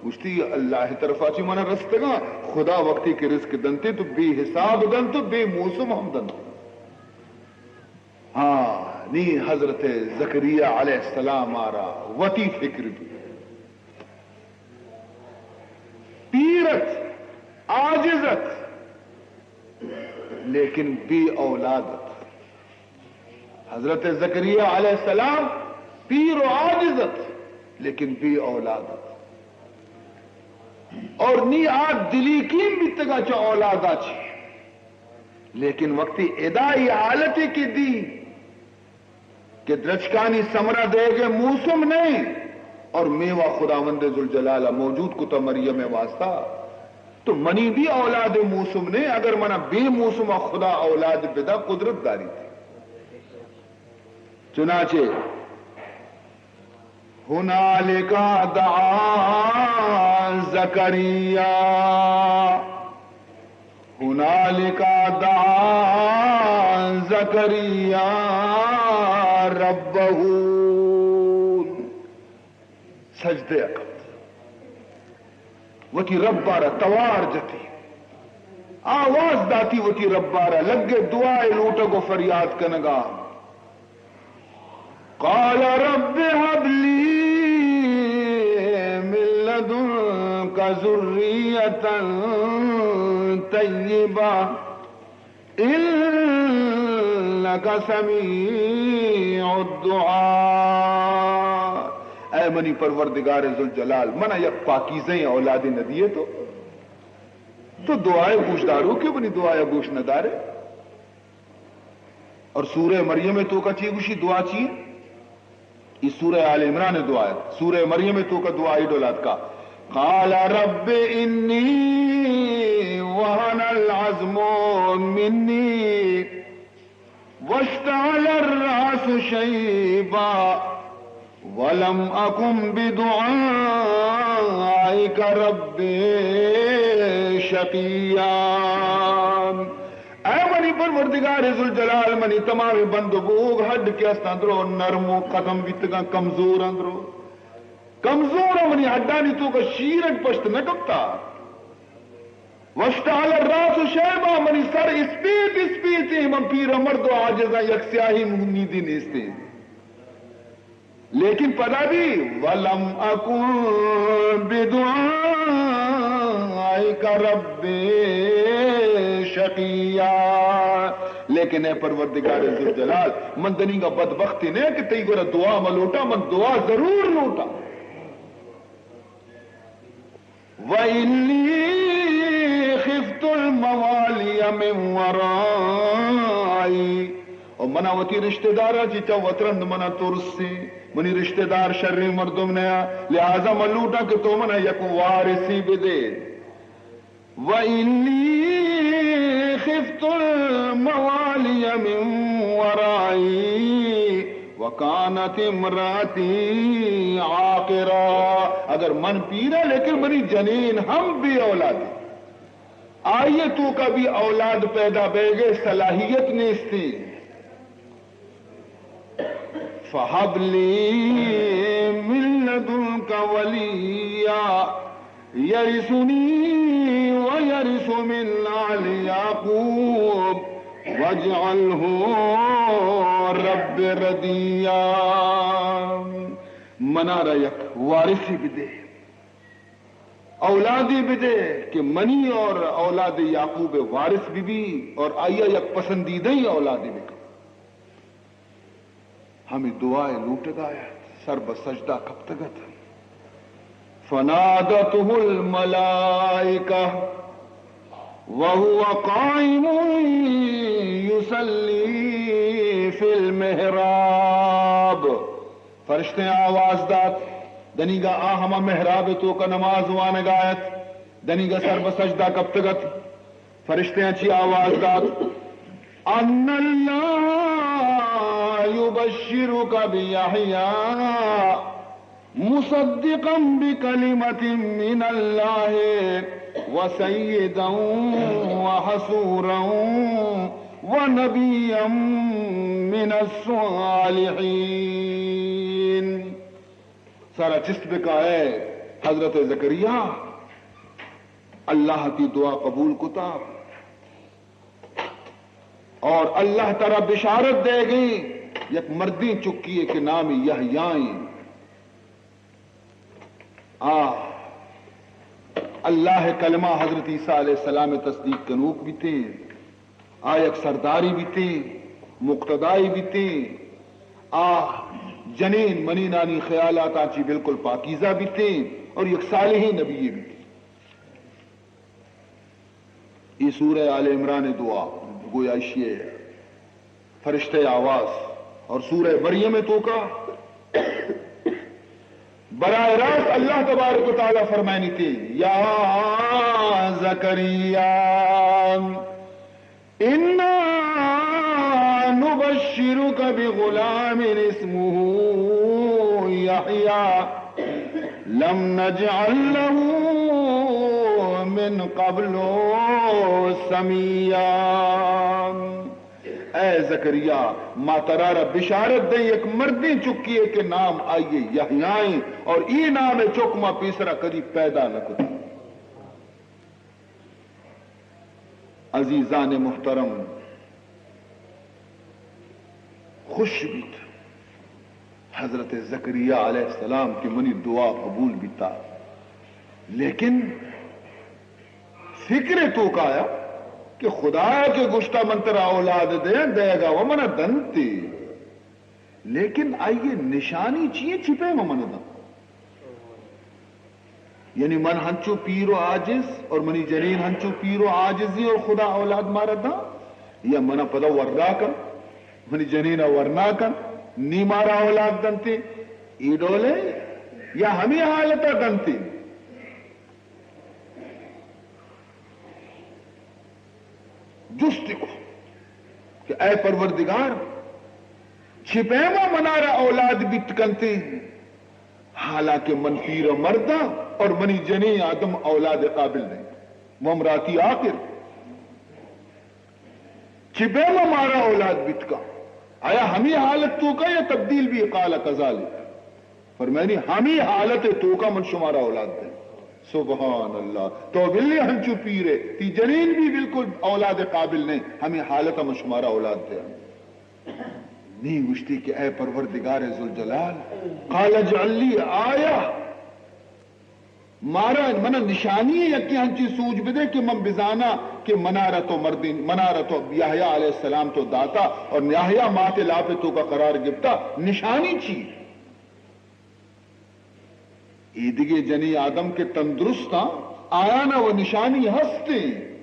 گوشتی، اللہ ءِ طرفا چہ منا رستگاں، خدا وقتی کہ رزق دنتے تو بے حساب دنت و بے موسم ہم دنت۔ ہاں، نی حضرت زکریا علیہ السلام ءَ را وتی فکر بی۔ پیر ات، عاجز ات، لیکن بے اولاد ات۔ حضرت زکریا علیہ السلام پیر و عاجز ات، لیکن بے اولاد ات۔ اور نی آ دلیکین بیتگا چہ اولادا چی۔ لیکن وقتی ادا اے حالتے کہ دی کہ درچکانی ثمرہ دئیگ ءِ موسم نہ انت اور میوہ خداوند ذوالجلال ءَ موجود کتا مریم ءِ واسطہ، تو منی بھی اولاد ءِ موسم نہ انت، اگر منا بے موسم ءَ خدا اولاد بدا قدرت داریت۔ چنانچہ هنالك دعا زكريا، هنالك دعا زكريا ربه۔ سجدہ کپت، وتی رب ءَ را توار جتی، آواز داتی وتی رب ءَ را، لگے دعائے لوٹگ و فریاد کنگا۔ قال رب هب لي من لدنك ذرية طيبة إنك سميع الدعاء۔ اے منی پروردگار ذوالجلال، منا یک پاکیزہیں اولادے نہ دیئے تو؟ تو دعائے گوش دارو کہ منی دعایا گوش نہ دارے؟ اور سورہ مریم توکا چی گوشی، دعا چی؟ اے سورہ آل عمران دعا ہے۔ سورہ مریم توکا دعا ای ڈولات کا، قال رب إني وهن العظم مني واشتعل الرأس شيبا ولم أكن بدعائك رب شقيا۔ اے منی پروردگار ذوالجلال، منی تمام بند و بوگ ہڈ کہ استاں درو نرم و قدم بیتگاں، کمزور اندرو۔ کمزور منی ہڈانی توکا شیرگ پشت نہ کپتا۔ واشتعل الرأس شيبا، منی سر اسپیت اسپیتیں من پیر مرد و عاجزاں، یک سیاہی امیدی نیستیں۔ لیکن پدا بھی، ولم اکن بدعائک رب شقیا، لیکن اے پروردگار ذوالجلال، من دنیگا بدبختی نہ کہ تئی گورا دعا ملوٹا، من دعا ضرور لوٹا۔ وَإِنِّي خِفْتُ الْمَوَالِيَ مِنْ وَرَائِي، اور منا وتی رشتہ داراں چی چہ وترند منا ترسیں، منی رشتہ دار شریں مردم نیا، لہذا من لوٹاں کہ تو منا یک وارثی بدے۔ وَإِنِّي خِفْتُ الْمَوَالِيَ مِنْ وَرَائِي وَكَانَتِ امْرَأَتِي عَاقِرًا۔ اگر من پیرا، لیکن منی جنین ہم بے اولادی، آئی توکا بھی اولاد پیدا بیگے صلاحیت نیستی۔ فَهَبْ لِي مِنْ لَدُنْكَ وَلِيًّا يَرِثُنِي وَيَرِثُ مِنْ آلِ يَعْقُوبَ وَاجْعَلْهُ رَبِّ رَضِيًّا۔ منارا یک وارثی بدے، اولادی بدے کہ منی اور اولاد یعقوب وارث بہ بی اور آیا یک پسندیدہ اولادی بکن۔ ہمے دعائے لوٹگا ات، سر بہ سجدہ کپتگ ات۔ فنادته الملائکة وهو قائم يصلي في المحراب۔ فرشتیں آواز دات، دنیگا آ ہما محراب توکا نماز وانگا ات، دنیگا سر بہ سجدہ کپتگ ات۔ فرشتیاں چی آواز دات؟ ان اللہ یبشرک بیحییٰ مصدقا بکلمة من اللہ وسیدا وحصورا ونبیا من الصالحین۔ سارا چست بکا، اے حضرت زکریا، اللہ تی دعا قبول کتا۔ اور اللہ ترا بشارت دے گئی، یک مردیں چکی ہے کہ نام یحییٰ ہیں۔ آ اللہ کلمہ حضرت عیسیٰ علیہ السلام تصدیق کنوک بیتے، آ یک سرداری بیتے، مقتدائی بیتے، آ جنین منینانی خیالات آنچی بالکل پاکیزہ بیتے اور یک صالحیں نبی بیتے۔ اے سورہ آل عمران دعا، گویا اشی فرشتہ آواز، اور سورہ مریم توکا براہ راست اللہ تبارک و تعالی فرمائنی تے، یا زکریا انا نبشرک بغلام اسمہ یحییٰ لم نجعل له من قبل سمیا۔ اے زکریا، ما ترا را بشارت دیں یک مردیں چکی ہے کہ نام آئیے یحییٰ ہیں، اور ای نام چک ما پیسرا کدی پیدا نہ کتا۔ عزیزان محترم، خوش بیت حضرت زکریا علیہ السلام کہ منی دعا قبول بیتا، لیکن فکر توکا آیا کہ خدایا کہ گشتا من ترا اولاد دے، دے گا و منا دنتے۔ لیکن آئی نشانی چی ہے؟ چی پیما من داں؟ یعنی من ہنچو پیر و عاجز اور منی جنین ہنچو پیر و عاجزی اور خدا اولاد مارا داں؟ یا منا پدا ورنا کن، منی جنینا ورنا کن، نی مارا اولاد دنتے؟ ای ڈولے یا ہمیں حالتا دنتے؟ جست کو کہ اے پروردگار، چی پیما منارا اولاد بیت کنتے، حالانکہ من پیر مرداں اور منی جنین آدم اولاد قابل نہیں، وامرأتی عاقر۔ چی پیما مارا اولاد بیت کا؟ آیا ہمیں حالت توکا یا تبدیل بی؟ قال کذالک۔ فرمائنی، ہمیں حالت توکا من شمارا اولاد دیں۔ سبحان اللہ، تو بلے ہنچو پیر ئے، تئی جنین بھی بالکل اولاد قابل نہیں، ہمے حالت ءَ من شمارا اولاد دیاں۔ نی گوشتی کہ اے پروردگار ذوالجلال، قال اجعل لی آیہ، مارا، منا نشانی یکے ہنچی سوج بدے کہ من بزاناں کہ منارا تو مردین، منارا تو یحییٰ علیہ السلام تو داتا اور یحییٰ مات لاپ توکا قرار گپتا، نشانی چی؟ ایدگہ جنی آدم کہ تندرستاں، آیانا و نشانی ہستیں۔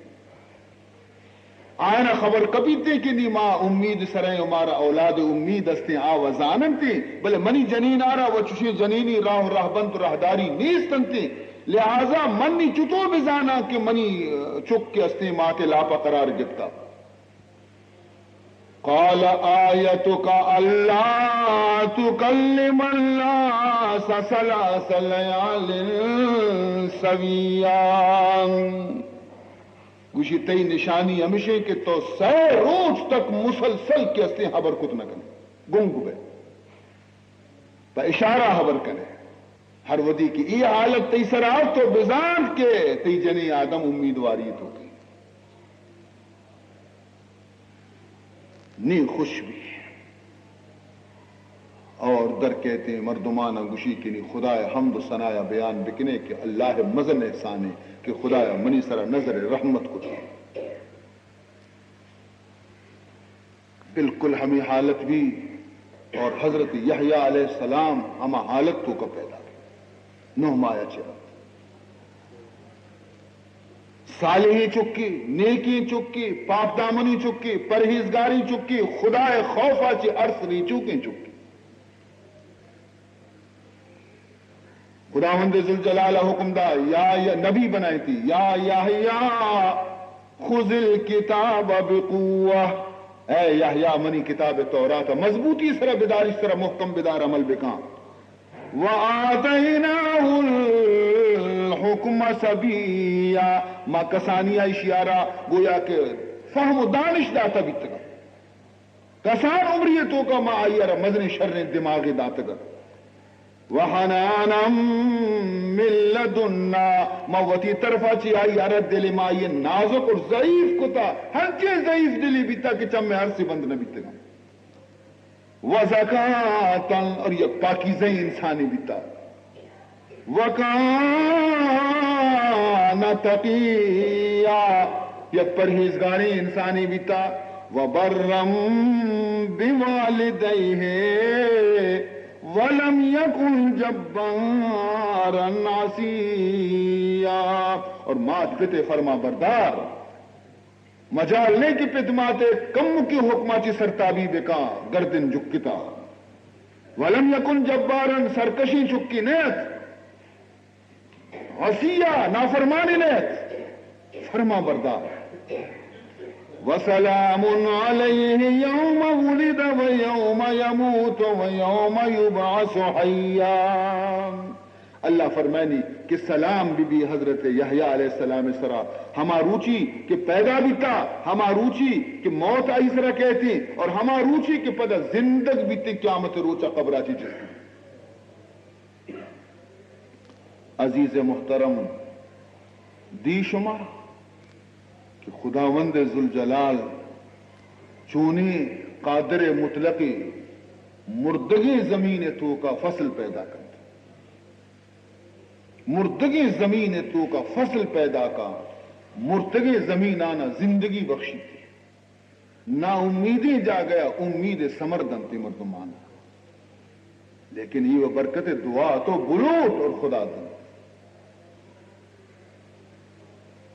آیانا خبر کپیتیں کہ نی ما امید سریں و مارا اولاد امید استیں، آ و زاننتیں، بلے منی جنین آرا و چشیں جنینی راہ و رہبند و راہداری نیستنتیں۔ لہذا من نی چطور بزاناں کہ منی، اہ، چک کہ استیں مات لاپا قرار گپتا۔ قال آیتک الا تکلم الناس ثلاث لیال سویا۔ گوشی، تئی نشانی ہمیشیں کہ تو سئے روچ تک مسلسل کہ استیں ہبر کت نہ کنے، گنگ بئے، پہ اشارہ ہبر کنے۔ ہر وھدی کہ اے حالت تئی سرا آت، تو بزان کہ تئی جنین آدم امیدواری توکیں۔ نی خوش بی اور در کئیتیں مردماناں گوشی کہ نی خدائے حمد و ثنایا بیان بکنے کہ اللہ مزن احسانے کہ خدایا منی سرا نظر رحمت کتا۔ بالکل ہمے حالت بی اور حضرت یحییٰ علیہ السلام ہما حالت توکا پیدا بی۔ نہ مایا چہ رند۔ صالحیں چکے، نیکیں چکے، پاک دامنیں چکے، پرہیزگاریں چکے، خدائے خوفا چہ ارس ریچوکیں چکے۔ خداوند ذوالجلال ء حکم دا، یا، یا نبی بنائیتی، یا یحییٰ خذ الکتاب بقوة، اے یحییٰ منی کتاب تورات ء مضبوطی سرا بدار، ایش سرا محکم بدار، عمل بکاں۔ و آتیناہ الحکم صبیا، ما کسانی ایشی آرا گویا کہ فہم و دانش داتا بیتگا۔ کسان عمری توکا ما آئی ء را مزنیں شریں دماغے داتگ ات۔ وحنانا من لدنا، ما وتی طرفا چہ آئی ء را دل ما آئی نازک اور ضعیف کتا، ہنچیں ضعیف دلی بیتا کہ چم ارسی بند نہ بیتگاں۔ وزکاة، اور یک پاکیزہ انسانی بیتا۔ وکان تقیا، یک پرہیزگاریں انسانے بیتا۔ وبرا بوالدیہ ولم یکن جبارا عصیا، اور مات پت فرما بردار، مجال نہیں کہ پت مات کمکی حکما چی سرتابی بکا، گردن جکتا۔ ولم یکن جبارا، سرکشیں چکی نیت، عصیا، نافرمانی نیت، فرما بردار۔ وسلام علیہ یوم ولد و یوم یموت و یوم یبعث حیا۔ اللہ فرمائنی کہ سلام بی بی حضرت یحییٰ علیہ السلام سرا، ہما روچی کہ پیدا بیتا، ہما روچی کہ موت آئی سرا کئیتی، اور ہما روچی کہ پدا زندگ بیتی، قیامت روچا قبرا چی جستی۔ عزیز محترم، دی شما کہ خداوند ذوالجلال چونیں قادر مطلقے، مردگیں زمین توکا فصل پیدا کنت، مردگیں زمین توکا فصل پیدا کا، مردگیں زمینانا زندگی بخشیتی۔ نا امیدیں جاگہ ء امید ء ثمر دنت مردمان۔ لیکن یہ و برکت دعا تو بلوٹ اور خدا دنت۔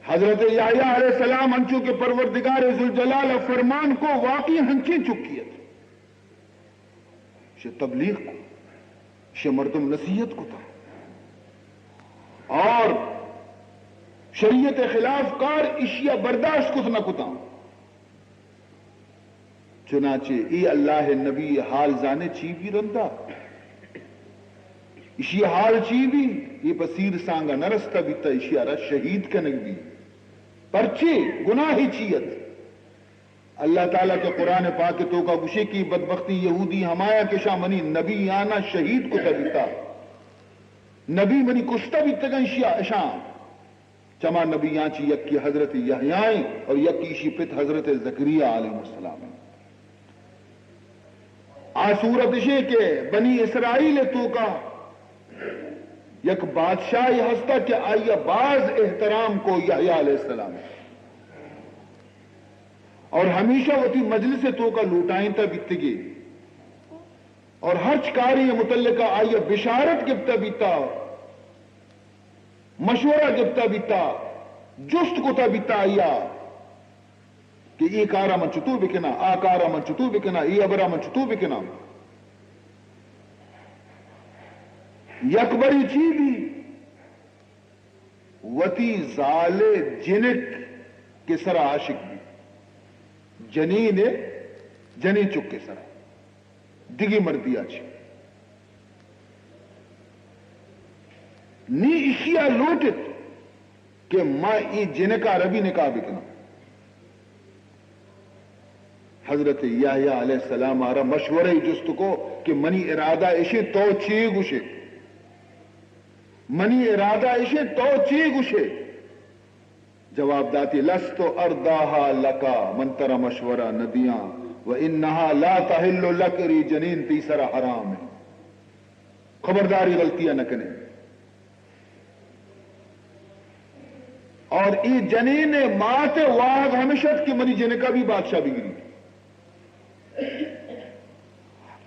حضرت یحییٰ علیہ السلام انچو کہ پروردگار ذوالجلال ء فرمان کو، واقعی ہنچیں چکی ات۔ شہ تبلیغ کو، شہ مردم نصیحت کتا اور شریعت خلاف کار اشیا برداشت کت نہ کتا۔ چنانچہ اے اللہ نبی حال زانے چی بی رندا؟ اشی حال چی بی؟ اے پہ سیر سانگا نہ رستہ بیتا، اشیا را شہید کنگ بی۔ پرچے؟ گناہ چی ات؟ اللہ تعالیٰ کہ قرآن پاک توکا گوشے کہ بدبختی یہودی ہمایا کہ شاہ منی نبی آنا شہید کتا بیتا۔ نبی منی کشتہ بیتگاں اشیا، اشاں۔ چما نبیاں چی یکی حضرت یحییٰ ایں اور یکی اشی پت حضرت زکریا علیہ السلام ایں۔ آ صورت اشیں کہ بنی اسرائیل توکا یک بادشاہی ہستا کہ آئی باز احترام کو یحییٰ علیہ السلام اور ہمیشہ وتی مجلس توکا لوٹائیں تا بیتگی اور ہرچ کاری متعلقہ آئی بشارت گپتا بیتا، مشورہ گپتا بیتا، جست کتا بیتا آئی کہ اے کارا من چطور بکناں، آ کارا من چطور بکناں، اے ہبرا من چطور بکناں۔ یک بری چی بی، وتی زال جنک کے سرا عاشق بی، جنین، جنین چک کے سرا، دگی مردیا چی۔ نی اشیا لوٹت کہ ما ای جنکا ربی نکاح بکناں۔ حضرت یحییٰ علیہ السلام آرا مشورہ جست کو کہ منی ارادہ اشیں، تو چی گوشے؟ منی ارادہ اشیں، تو چی گوشے؟ جواب داتی، لست ارضاها لك، من ترا مشورہ ندیاں، و انها لا تحل لك، ری جنین تی سرا حرام ہے۔ خبرداری غلطی نہ کنے۔ اور ای جنین مات واز ہمیشت کہ منی جنکا بھی بادشاہ بگری۔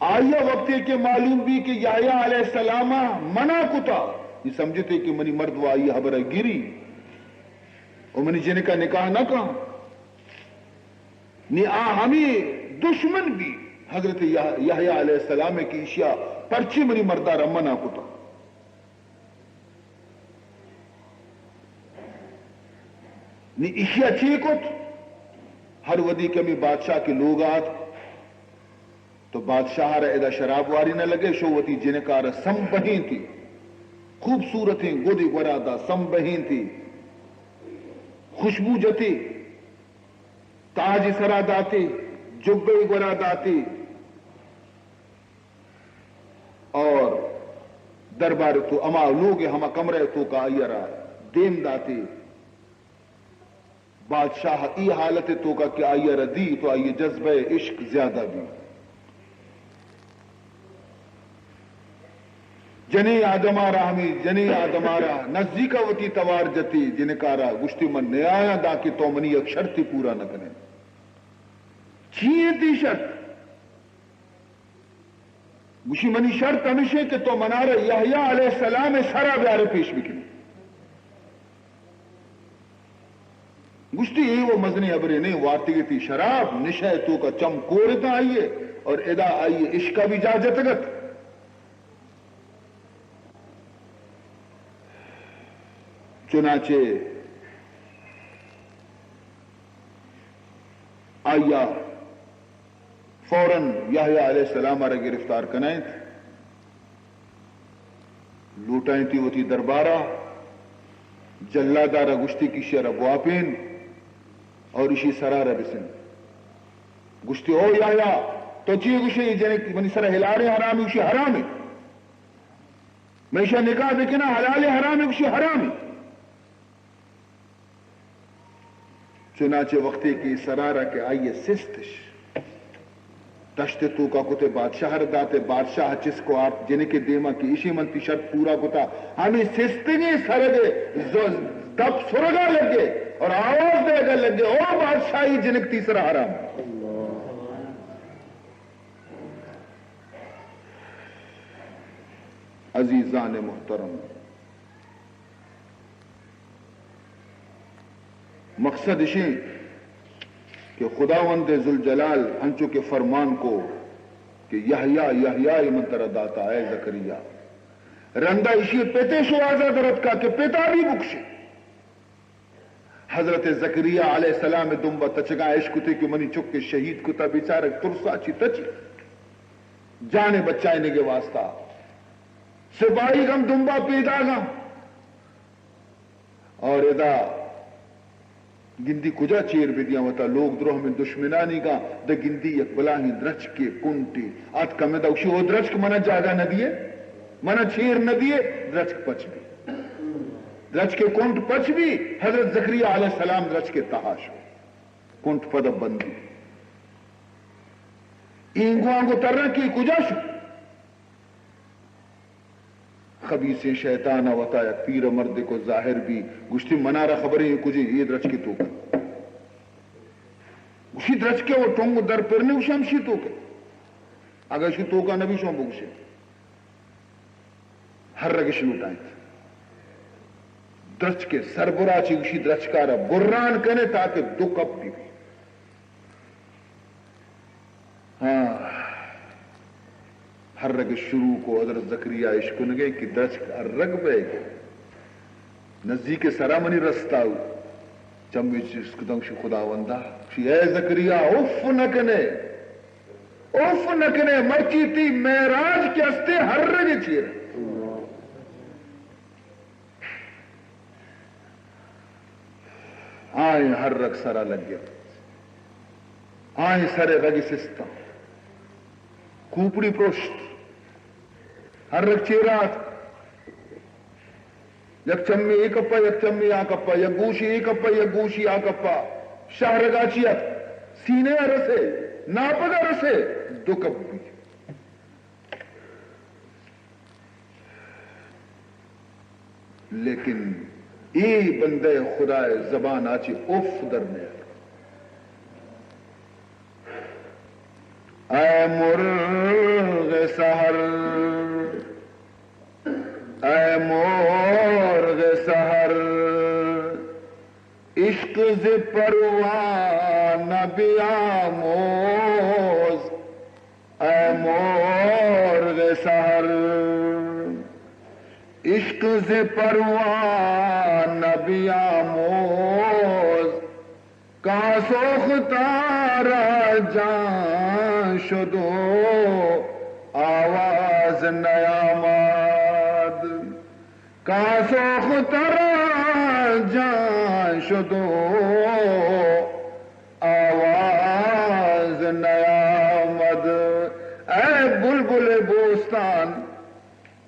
آئی وقتی کہ معلوم بی کہ یحییٰ علیہ السلام منع کتا، یہ سمجھتے کہ منی مرد و آئی حبر گری و منی جنکا نکاح نہ کن۔ نی آ ہمیں دشمن بی حضرت یح-، یحییٰ علیہ السلام کہ اشیا پرچی منی مردارا منع کتا۔ نی اشیا چی کت؟ ہر ودی کہ ہمیں بادشاہ کے لوگ آت تو بادشاہ را ادا شراب واری نہ لگے، شو وتی جنکارا سم بہیں تی، خوبصورتیں گدی گورا دا سم بہیں تی، خوشبو جتی، تاج سرا داتی، جبے گورا داتی، اور دربار تو ہما لوگ ہما کمرہ توکا آئی را دیم داتی۔ بادشاہ ای حالت توکا کہ آئی را دی تو آئی جذبہ عشق زیادہ بی۔ جنی آدمارا ہمیں، جنی آدمارا نزدیکا وتی توار جتی، جنکارا گشتی من نیایاں دا کہ تو منی یک شرطی پورا نہ کنے۔ چی انت ای شرط؟ گوشی، منی شرط ہمیش انت کہ تو منارا یحییٰ علیہ السلام سرا بیارے پیش بکنی۔ گوشتی، اے وہ مزنی حبرے نہیں، وارتگی تی شراب، نشہ توکا چم کورتا آئیے، اور ادا آئیے عشقا بھی جا جتگت۔ چنانچہ آیا فوراً یحییٰ علیہ السلام ء را گرفتار کنائینت، لوٹائینتی وتی دربارا، جلادارا گوشتی کہ ایشی ء را بواپین اور ایشی سرا را بسن۔ گوشتی، او یحییٰ، تو چی گوشے؟ اے جنک منی سرا ہلارے حرام، ایشی حرام ہے۔ من ایشا نکاح بکناں، حلال حرام ہے؟ ایشی حرام ہے۔ چنانچہ وقتی کہ سرارا کہ آئی سستش دشت توکا کتے، بادشاہ را داتے، بادشاہ چست کو آرت جنکے دیما کہ ایشی من تی شرط پورا کتا، ہمیں سستگیں سرگے ز-، دپ سرگا لگے اور آواز دیگا لگے، او بادشاہی جنک تی سرا حرام۔ عزیزان محترم، مقصد اشیں کہ خداوند ذوالجلال انچو کہ فرمان کو کہ یحییٰ، یحییٰ من ترا داتا اے زکریا، رندا اشی پتے شوازا درتکا کہ پتا بھی بکشے۔ حضرت زکریا علیہ السلام دمبا تچگا اشکتے کہ منی چک شہید کتا، بیچارگ ترسا چی تچی، جان بچائینگے واسطہ۔ سپاہی گم دمبا پیداگا۔ اور ادا گندی کجا چیر بدیاں وتا، لوگ درو ہمیں دشمنانی گا، دا گندی یک بلاہیں درچکے کنٹے آت کمدا، گوشی، او درچک منا جاگہ نہ دیے۔ من چیر نہ دیے، درچک پچ بی۔ درچک کنٹ پچ بی، حضرت زکریا علیہ السلام درچک تہا شو۔ کنٹ پد بندی۔ اینگو آنگو ترن کہ کجا شو؟ خبیثیں شیطان ء وتا یک پیر مردے کو ظاہر بی، گوشتی، منارا خبریں اے کجے؟ اے درچکے توکا۔ گوشی، درچکے و ٹنگ در پر نے، گوشی، ہمشی توکا۔ اگہ شو توکا نبی، شو بگوشے۔ ہر رگش لوٹائیں۔ درچکے سربرا چی، گوشی، درچکارا بران کنے تاکہ دو کپ بی بی۔ ہاں، ہر رگ شروع کو حضرت زکریا اشکنگے کہ درچک ہر رگ بے گے۔ نزدیک سرا منی رستہ ہو۔ چمی چست کتن شی خداوندا۔ شی اے زکریا، اف نہ کنے۔ اف نہ کنے، مرچی تی معراج کہ استے ہر رگ چیر۔ آئیں ہر رگ سرا لگت۔ آئیں سر رگ سستاں۔ کوپڑی پروشت۔ ہر رگ چیرات۔ یک چمی اے کپا، یک چمی آ کپا، یک گوشی اے کپا، یک گوشی آ کپا۔ شہ رگا چی ات؟ سینے ء رسے، ناپگ ء رسے، دو کپ بی۔ لیکن اے بندہ خدا ء زبان ء چہ اف در نیت۔ اے مرغ سحر، اے مرغ سحر، عشق ز پروانہ بیاموز۔ اے مرغ سحر، عشق ز پروانہ بیاموز، کاں سوختارا جان شد و آواز نیامد۔ کاں سوختارا جان شد و آواز نیامد۔ اے بلبل بوستان،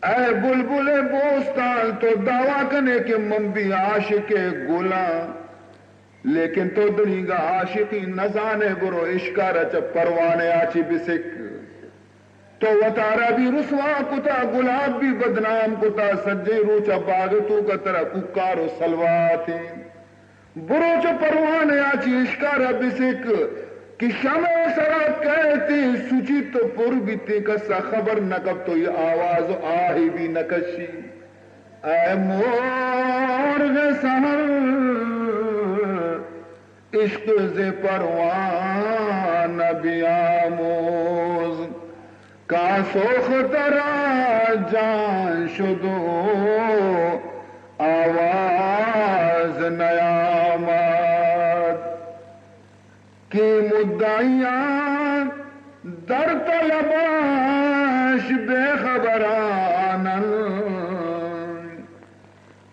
اے بلبل بوستان، تو دعویٰ کنے کہ من بھی عاشق گلاں، لیکن تو دنیگا عاشقی نزانے، برو اشکارا چہ پروانے آچی بسک۔ تو وتارا بھی رسوا کتا، گلاب بھی بدنام کتا، سجیں روچا باغ توکا ترا کوکار و سلوات انت۔ برو چو پروانے آ چی اشکارا بسک کہ شمع سرا کئیت سچیت و پر بیت، کسا خبر نہ کپت و یہ آواز و آہی بھی نہ کشی۔ اے مرغ سحر، عشق ز پروانہ بیاموز، کاں سوختارا جان شد و آواز نیامد۔ کہ مدعیاں در طلباش بے خبرانن۔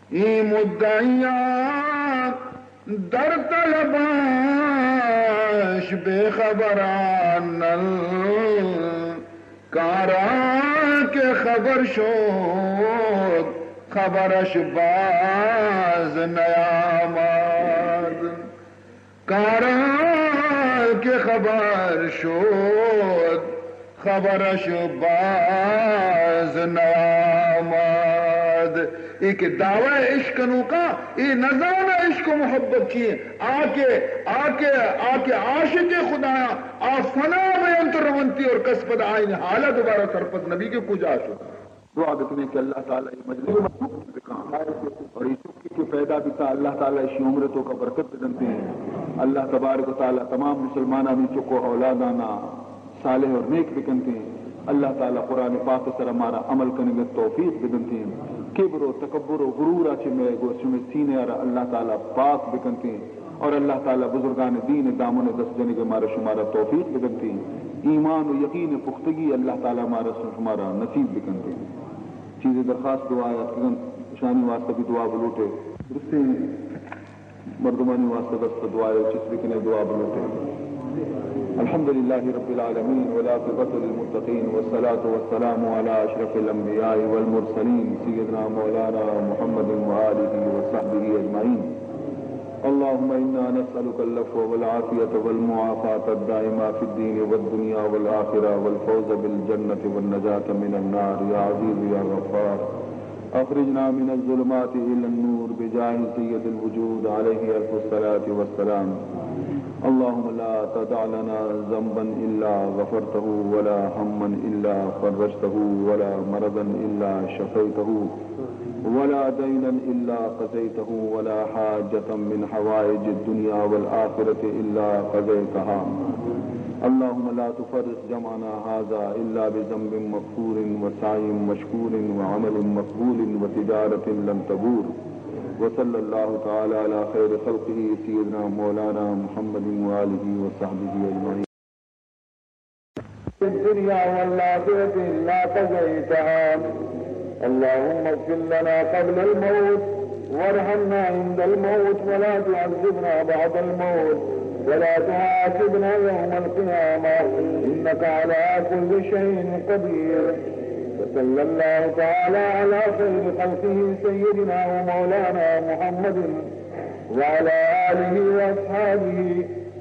اے مدعیاں در طلباش بے خبرانن، کاراں کہ خبر شد، خبرش باز نیامد۔ کاراں کہ خبر شد، خبرش باز نیامد۔ اے کہ دعوی عشق کنوکاں، اے نزانہ عشق و محبت چی ایں۔ آ کہ، آ کہ، آ کہ عاشق خدایاں، آ فنا بینت رونتی اور کس پد آئین حالا دوبارہ سرپد نبی کہ کجا شد۔ دعا بکنیں کہ اللہ تعالی اے مجلس ء قبول بکن۔ اور اے چکے کہ پیدا بیتا، اللہ تعالی اشی عمر توکا برکت بدنتیں۔ اللہ تبارک و تعالی تمام مسلمانانی چک و اولادانا صالح اور نیک بکنتیں۔ اللہ تعالی قرآن پاک سر مارا عمل کنگ توفیق بدنتیں۔ کبر و تکبر و غرور آ چہ مئے گو شمے سینے آرا اللہ تعالی پاک بکنتیں۔ اور اللہ تعالی بزرگان دین دامن دست جنگ مارا شمارا توفیق بدنتیں۔ ایمان و یقین پختگی اللہ تعالی مارا شمارا نصیب بکنتیں۔ چیزے درخواست دعا اتکگنت، اشانی واسطہ بھی دعا بلوٹے۔ درستیں مردمانی واسطہ دست دعا و چست بکنے، دعا بلوٹے۔ الحمد لله رب العالمين، والعاقبة للمتقين، والصلاة والسلام على أشرف الأنبياء والمرسلين، سيدنا مولانا محمد وآله وصحبه أجمعين. اللهم إنا نسألك العفو والعافية والمعافاة الدائمة في الدين والدنيا والآخرة، والفوز بالجنة والنجاة من النار، يا عزيز يا غفار. أخرجنا من الظلمات إلى النور بجاه سيد الوجود عليه ألف الصلاة والسلام. اللهم لا تدع لنا ذنبا إلا غفرته، ولا هما إلا فرجته، ولا مرضا إلا شفيته، ولا دينا إلا قضيته، ولا حاجة من حوائج الدنيا والآخرة إلا قضيتها. اللهم لا تفرق جمعنا هذا إلا بذنب مغفور وسعي مشكور وعمل مقبول وتجارة لن تبور. وصلى الله تعالى على خير خلقه سيدنا مولانا محمد وآله وصحبه أجمعين. في الدنيا والآخرة إلا قضيتها. اللهم اغفر لنا قبل الموت، وارحمنا عند الموت، ولا تعذبنا بعد الموت، ولا تحاسبنا يوم القيامة، إنك على كل شيء قدير. وصلى الله تعالى على خير خلقه سيدنا ومولانا محمد وعلى آله وأصحابه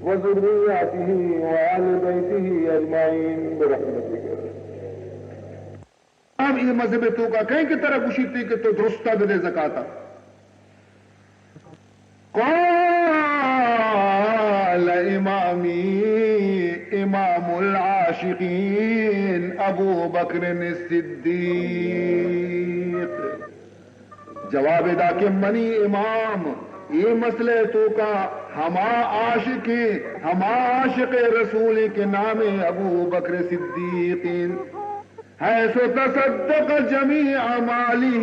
وذرياته وأهل بيته أجمعين برحمتك. ہم اے مذہب توکا کہیں کہ ترا گوشیتے کہ تو درستا بدے زکاتا؟ قال امامی امام العاشقین ابو بکر الصدیق. جواب دا کہ منی امام اے مسئلہ توکا ہما عاشقیں، ہما عاشق رسولیں کہ نام ابو بکر صدیقیں. حيث تصدق جميع ماله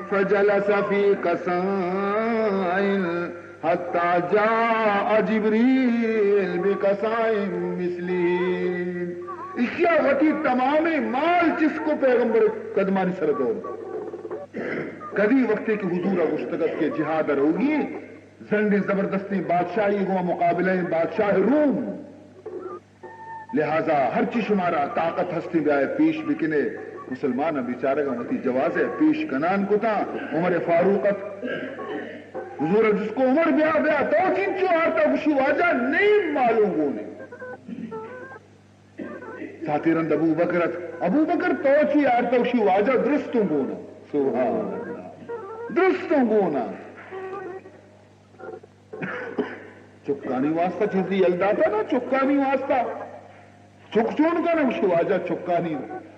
فجلس في قصاء حتى جاء جبريل بقصاء مثله. اشیا وتی تمامیں مال چست کو پیغمبر قدمانی سر دور. کدی وقتی کہ حضور گوشتگ ات کہ جہاد روگی، زنڈیں زبردستیں بادشاہی گوں مقابلہ بادشاہ روم. لہذا ہرچی شمارا طاقت ہستیں بیائے پیش بکنے. مسلمان بیچارگاں وتی جوازے پیش کنان کتاں. عمر فاروق ات. حضور جست کو عمر بیا بیا تو چینچو آرتا؟ گوشی واجہ نیم مالوں گونے. ساتھی رند ابو بکر ات. ابو بکر تو چی آرتا؟ گوشی واجہ درستوں گونا. سبحان اللہ. درستوں گونا. چکانی واسطہ چیزی یل داتا نا، چکانی واسطہ. چک چون کنا؟ گوشی واجہ چکانی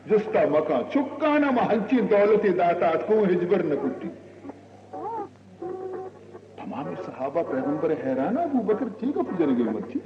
جستا مکان، چکانا ما ہنچین دولتی داتا اتکو ہچبر نہ کٹی. تمام صحابہ پیغمبر حیران، ابو بکر چی گپ جنگے مرچی؟